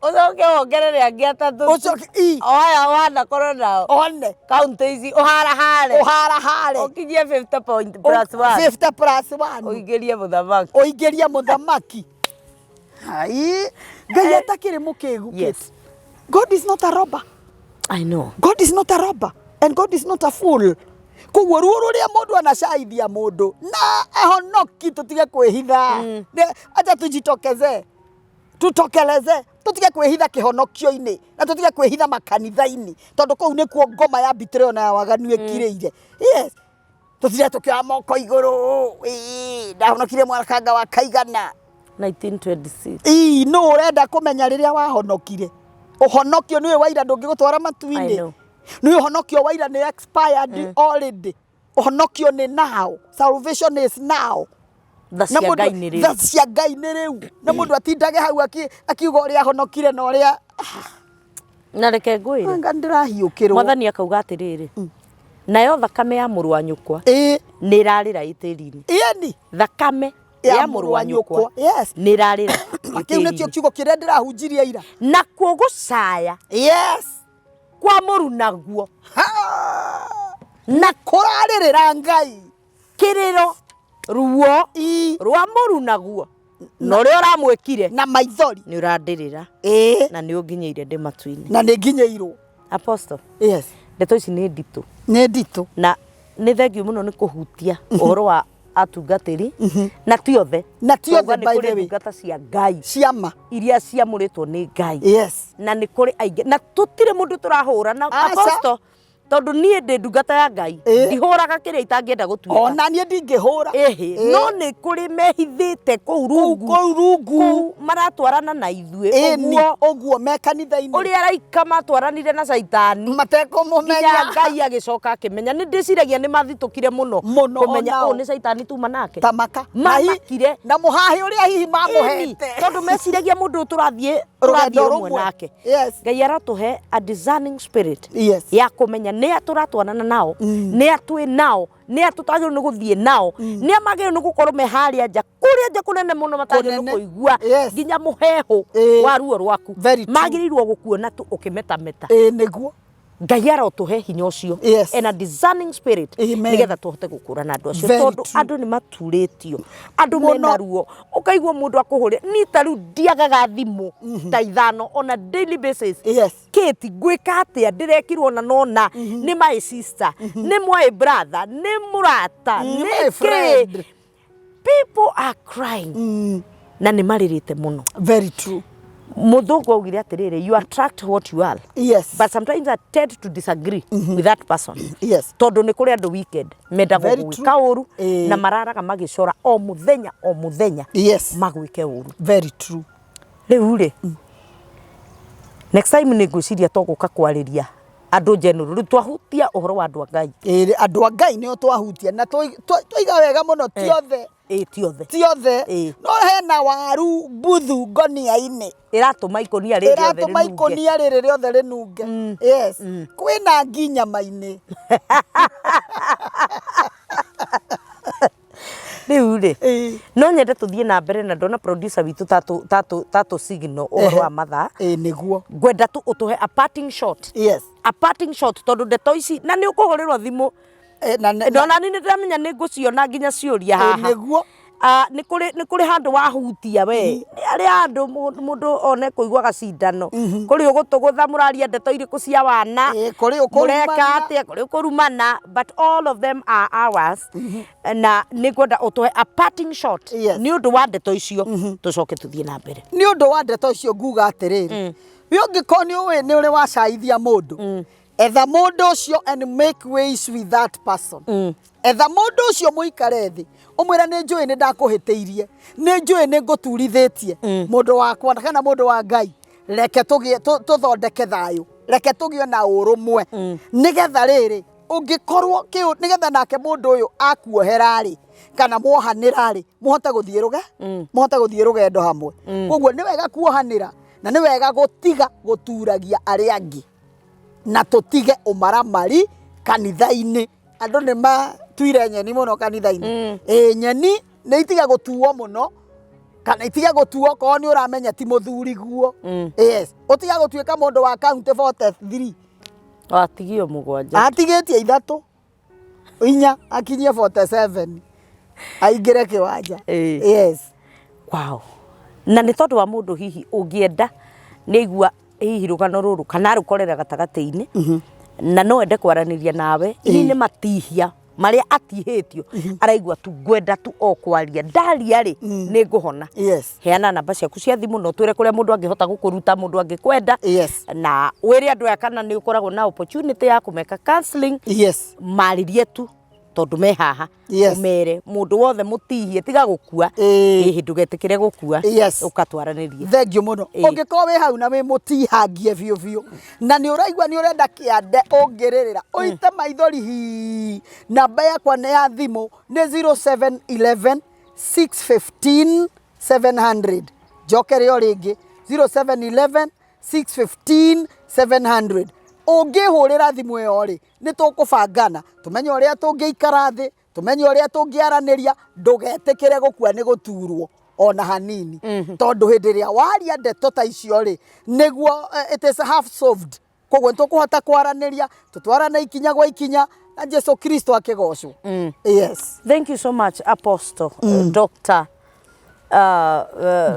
Ũcoke wongerere angĩ atatũ. Ũcoke i. O aya wanakorwo nao. One. Kaunti ici ũharahare. Ũharahare. Ũkinyie 50 point plus one. 50 plus 1. Ũingĩrie mũthamaki. Ũingĩrie mũthamaki. Hai. Ngai atakĩrĩ mũkĩgu. Yes. God is not a robber. I know. God is not a robber and God is not a fool. Koguo ruo rũrĩa mũndũ anacaithia mũndũ na ehonoki, tũtige kwĩhitha. Acha tujitokeze, tutokeleze. Tũtige kwĩhitha kĩhonokio-inĩ na tũtige kwĩhitha makanitha-inĩ, tondũ kũu nĩkuo ngoma ya betrayal na ya waganu ĩkirĩire. Yes, tũtire tũkĩoya moko igũrũ, ĩĩ, ndahonokire mwakanga wa kaigana. 1926. Ii, nũ ũrenda kũmenya rĩrĩa wahonokire? Ũhonokio nĩ ũyũ wa ira ndũngĩgũtwara I matu-inĩ. know. Nĩ ũhonokio wa ira nĩ expired already. Ũhonokio nĩ now. Salvation is now. Tha cia Ngai nĩ rĩu. Tha cia Ngai nĩ rĩu. Na mũndũ atindage hau akiuga ũrĩa ahonokire na ũrĩa Na reke ngwĩre. Anga ndĩrahiũkĩrwo. Mwathani akauga atĩrĩrĩ, nayo thakame ya mũrũ wa nyũkwa nĩ ĩrarĩra ĩ tĩri-inĩ. Ĩni. Thakame ya mũrũ wa nyũkwa Yes. nĩ ĩrarĩra ĩ Kĩu nĩkĩo tĩri-inĩ. kiugo kĩrĩa ndĩrahunjirie ira. Nakuo gũcaya Yes. kwa mũrunaguo Ha! Na kũrarĩrĩra Ngai. Kĩrĩro ruo rwa mũrunaguo na ũrĩa ũramwĩkire na maithori nĩ ũrandĩrĩra na nĩ ũnginyĩire ndĩ matu-inĩ. Na nĩ nginyĩirwo. Apostle, Yes. ndeto ici nĩ nditũ. Nĩ nditũ. Na nĩ thengiũ mũno nĩ kũhutia ũhoro wa atungatĩri na ti othe. Na ti othe, Twauga nĩ by kũrĩ the way. ndungata cia Ngai ciama iria ciamũrĩtwo nĩ Ngai. Yes. Na nĩ kũrĩ aingĩ na tũtirĩ mũndũ tũrahũra na Aca. Apostle, tondũ niĩ ndĩ ndungata ya Ngai, ndihũraga kĩrĩa itangĩenda gũtuĩka. Ona niĩ ndingĩhũra. Ĩhĩ, no nĩ kũrĩ mehithĩte kũu rungu. Kũu rungu. Kũu maratwarana na ithuĩ. Ĩni, Ũguo ũguo me kanitha-inĩ. Ũrĩa araika matwaranire na Caitani. Matekũmũmenya. Nginya Ngai agĩcoka akĩmenya. Nĩ ndĩciragia nĩ mathitũkire mũno. Mũno Kũmenya onao. ũũ nĩ Caitani tuma nake. Tamaka. Mamakire. Na mũhahĩ ũrĩa hihi Ĩni, mamũhete. tondũ meciragia mũndũ ũyũ tũrathiĩ Rũgendo tũrathiĩ rũmwe rũmwe. nake. Yes. Ngai aratũhe a discerning spirit. Yes. Ya kũmenya nĩ a tũratwarana nao, nĩ a twĩ nao, nĩ a tũtagĩrĩirwo nĩ gũthiĩ nao, nĩ a magĩrĩirwo nĩ gũkorwo me harĩa nja, kũrĩa nja kũnene mũno matagĩrĩirwo nĩ Kũnene. kũigua Yes. nginya mũhehu wa ruo rwaku. Very true. Magĩrĩirwo gũkuona tu ũkĩmetameta. Ĩĩ nĩguo. Ngai arotũhe hinya ũcio. Yes. And a discerning spirit. Amen. Nĩgetha tũhote gũkũrana andũ acio. Very Tondũ true. andũ nĩ maturĩtio. Andũ Mũno. mena ruo. Ũkaigua mũndũ akũhũrĩra. Niĩ ta rĩu ndiagaga thimũ ta ithano on a daily basis. Yes. Kate, ngwĩka atĩa? Ndĩrekirwo na nona. Nĩ my sister. Nĩ my brother. Nĩ mũrata. Nĩ Nĩ my kĩ? friend. People are crying. Na nĩ marĩrĩte mũno. Very true. Mũthũngũ augire atĩrĩrĩ, you attract what you are. Yes. But sometimes I tend to disagree with that person. Yes. Tondũ nĩ kũrĩ andũ wicked mendaga Very gũgwĩka true. ũru na mararaga magĩcora o mũthenya o mũthenya. Yes. Magwĩke ũru. Very true. Rĩu rĩ, next time nĩ ngwĩciria tũgũka kwarĩria andũ general. Rĩu twahutia ũhoro wa andũ a Ngai. Ĩĩ, andũ a Ngai nĩo twahutia na twaiga wega mũno, ti othe. Ĩĩ, ti othe. Ti othe. No hena waru mbuthu ngonia-inĩ. Ĩratũma ikũnia rĩrĩ rĩothe Ĩratũma rĩnunge. ikũnia rĩrĩ rĩothe rĩnunge. Yes. Kwĩna ngi nyama-inĩ. Rĩu rĩ, no nyende tũthiĩ na mbere na ndona producer witũ tatũ signal ũhoro wa mathaa. Ĩĩ, nĩguo. Ngwenda tu ũtũhe a parting shot. Yes. A parting shot tondũ ndeto ici na nĩ ũkũhũrĩrwo thimũ. Na nĩ- Ndona nĩ ndĩramenya nĩ ngũciona nginya ciũria haha. Nĩguo. Nĩ kũrĩ handũ wahutia we. Nĩ harĩ handũ mũndũ one kũigua gacindano. Kũrĩ ũgũtũgũtha mũraria ndeto irĩkũ cia wana. Kũrĩ ũkũrumana. Mũreka atĩa, kũrĩ ũkũrumana. But all of them are ours. Na nĩ ngwenda ũtũhe a parting shot. Yes. Nĩ ũndũ wa ndeto icio. Tũcoke tũthiĩ na mbere. Nĩ ũndũ wa ndeto icio nguga atĩrĩrĩ. We ũngĩkorwo nĩ ũĩ nĩ ũrĩ wacaithia mũndũ. Etha mũndũ ũcio and make ways with that person. Etha mũndũ ũcio mũikare thĩ. Ũmwĩre nĩ njũĩ nĩ ndakũhĩtĩirie. Nĩ njũĩ nĩ ngũturithĩtie. Mũndũ wakwa kana mũndũ wa Ngai. Reke tũthondeke thayũ. Reke tũgĩe na ũrũmwe. Nĩgetha rĩrĩ, ũngĩkorwo kĩu, nĩgetha nake mũndũ ũyũ akuohera rĩ, kana mwohanĩra rĩ, mũhote gũthiĩ rũge? Mũhote gũthiĩ rũgendo hamwe. Koguo nĩ wega kuohanĩra, na nĩ wega gũtiga gũturagia arĩa angĩ. Na tũtige ũmaramari kanitha-inĩ. Andũ nĩ matuire nyeni mũno kanitha-inĩ. Ĩĩ, nyeni nĩ itige gũtuo mũno, kana itige gũtuo okorwo nĩ ũramenya ti mũthuri guo. Yes. Ũtige gũtuĩka mũndũ wa county 43. Atigio mũgwanja. Atigĩtie ithatũ. Inya, akinyie 47. Aingĩre kĩwanja. Yes. Wow. Na nĩ tondũ wa mũndũ hihi ũngĩenda nĩ aigua hihi rũgano rũrũ kana arũkorera gatagatĩ-inĩ na no ende kwaranĩria nawe, hihi nĩ matihia Marĩa atihĩtio, araigua tu ngwenda tu o kwaria, ndaria rĩ, nĩ ngũhona. Heana namba ciaku cia thimũ na ũtwĩre kũrĩa mũndũ angĩhota gũkũruta, mũndũ angĩkwenda. Na wĩre andũ aya kana nĩ ũkoragwo na opportunity ya kũmeka counseling. Marĩrie tu tondũ me haha. Ũmere mũndũ wothe mũtihie, tiga gũkua. Ĩhĩ, ndũgetĩkĩre gũkua. Ũkatwaranĩrie. Thengiũ mũno. Ũngĩkorwo wĩ hau na wĩ mũtihangie biũ biũ na nĩ ũraigua nĩ ũrenda kĩande ũngĩrĩrĩra ũite maithori hii, namba yakwa nĩ ya thimũ nĩ 0711 615 700. Njokere o rĩngĩ, 0711 615 700. Ũngĩhũrĩra thimũ ĩyo rĩ, nĩ tũkũbangana tũmenye ũrĩa tũngĩikara thĩ, tũmenye ũrĩa tũngĩaranĩria. Ndũgetĩkĩre gũkua nĩ gũturwo ona hanini, tondũ hĩndĩ ĩrĩa waria ndeto ta icio rĩ, nĩguo it is half solved. Koguo nĩ tũkũhota kwaranĩria, tũtwarane ikinya gwa ikinya, na Jesu Kristo akĩgocwo. Yes. Thank you so much, Apostle Dr.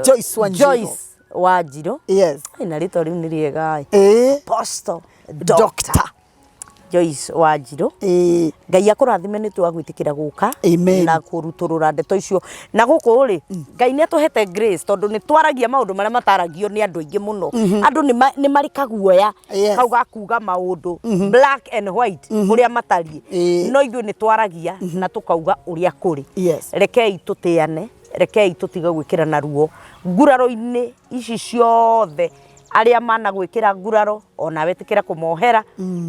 Joyce Wanjiru. Joyce Wanjiru. Ai, na rĩtwa rĩu nĩ rĩega. Apostle Dr. Doctor Joyce Wanjiru. Ngai akũrathime nĩ twa gwĩtĩkĩra gũka Amen. na kũrutũrũra ndeto icio. Na gũkũ rĩ, Ngai nĩ atũhete grace tondũ nĩ twaragia maũndũ marĩa mataragio nĩ andũ aingĩ mũno. Andũ nĩ marĩ kaguoya kau ga kuga maũndũ black and white ũrĩa matariĩ. No ithuĩ nĩ twaragia na tũkauga ũrĩa kũrĩ. Rekei tũtĩane, rekei tũtige gwĩkĩrana ruo nguraro-inĩ ici ciothe. Arĩa managwĩkĩra nguraro, onawe ĩtĩkĩra kũmohera.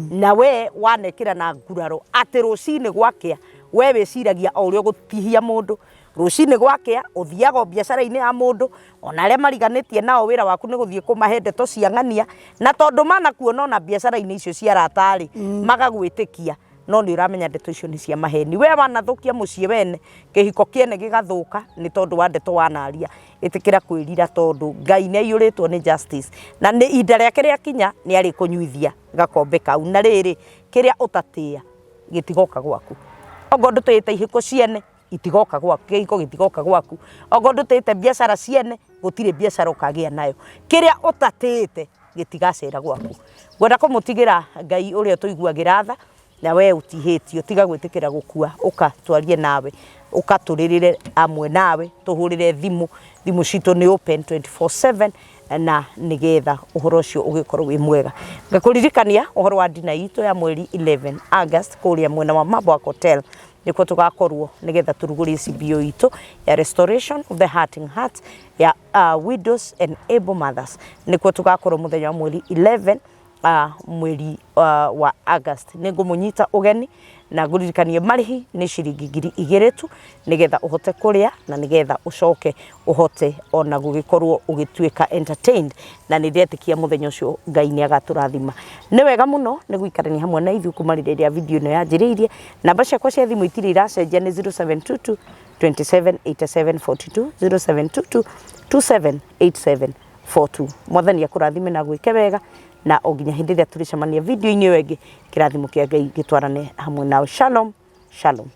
Na we wanekĩra na nguraro atĩ rũcinĩ gwakĩa we wĩciragia o ũrĩa ũgũtihia mũndũ. Rũcinĩ gwakĩa ũthiaga o biacara-inĩ ya mũndũ, ona arĩa mariganĩtie nao wĩra waku nĩ gũthiĩ kũmahe ndeto cia ng'ania, na tondũ manakuona ona biacara-inĩ icio cia arata-rĩ, magagwĩtĩkia, no nĩ ũramenya ndeto icio nĩ cia maheni. We wanathũkia mũciĩ wene, kĩhiko kĩene gĩgathũka nĩ tondũ wa ndeto wanaria. Ĩtĩkĩra kwĩrira tondũ Ngai nĩ aiyũrĩtwo nĩ justice, na nĩ ihinda rĩake rĩakinya nĩ arĩkũnyuithia gakombe kau. Na rĩrĩ, kĩrĩa ũtatĩa gĩtigoka gwaku. Okorwo ndũtĩĩte ihiko ciene, itigoka gwaku, kĩhiko gĩtigoka gwaku. Okorwo ndũtĩĩte biacara ciene, gũtirĩ biacara ũkagĩa nayo. Kĩrĩa ũtatĩĩte gĩtigacera gwaku. Ngwenda kũmũtigĩra Ngai ũrĩa ũtũiguagĩra tha, na we ũtihĩtio, tiga gwĩtĩkĩra gũkua, ũka twarie nawe, ũka tũrĩrĩre amwe nawe, tũhũrĩre thimũ, thimũ citũ nĩ open 24/7, na nĩgetha ũhoro ũcio ũgĩkorwo wĩ mwega. Ngakũririkania ũhoro wa dinner itũ ya mweri 11 August kũrĩa mwena wa Mabwak Hotel, nĩkuo tũgakorwo nĩgetha tũrugũrie CBO itũ ya Restoration of the Hurting Heart ya Widows and Able Mothers. Nĩkuo tũgakorwo mũthenya wa mweri 11 mweri wa August. Nĩ ngũmũnyita ũgeni na ngũririkanie marĩhi nĩ ciringi 2000 tu, nĩgetha ũhote kũrĩa na nĩgetha ũcoke ũhote ona gũgĩkorwo ũgĩtuĩka entertained, na nĩ ndetĩkia mũthenya ũcio Ngai nĩ agatũrathima. Nĩ wega mũno nĩ gũikarania hamwe na ithuĩ kuma rĩrĩa video ĩno yanjĩrĩirie. Namba ciakwa cia thimũ itirĩ iracenjia, nĩ 0722 27 87 42, 0722 27 87 42. Mwathani akũrathime na gwĩke wega, na o nginya hĩndĩ ĩrĩa tũrĩcemania video-inĩ ĩyo ĩngĩ, kĩrathimo kĩa Ngai gĩtwarane hamwe nawe. Shalom, shalom.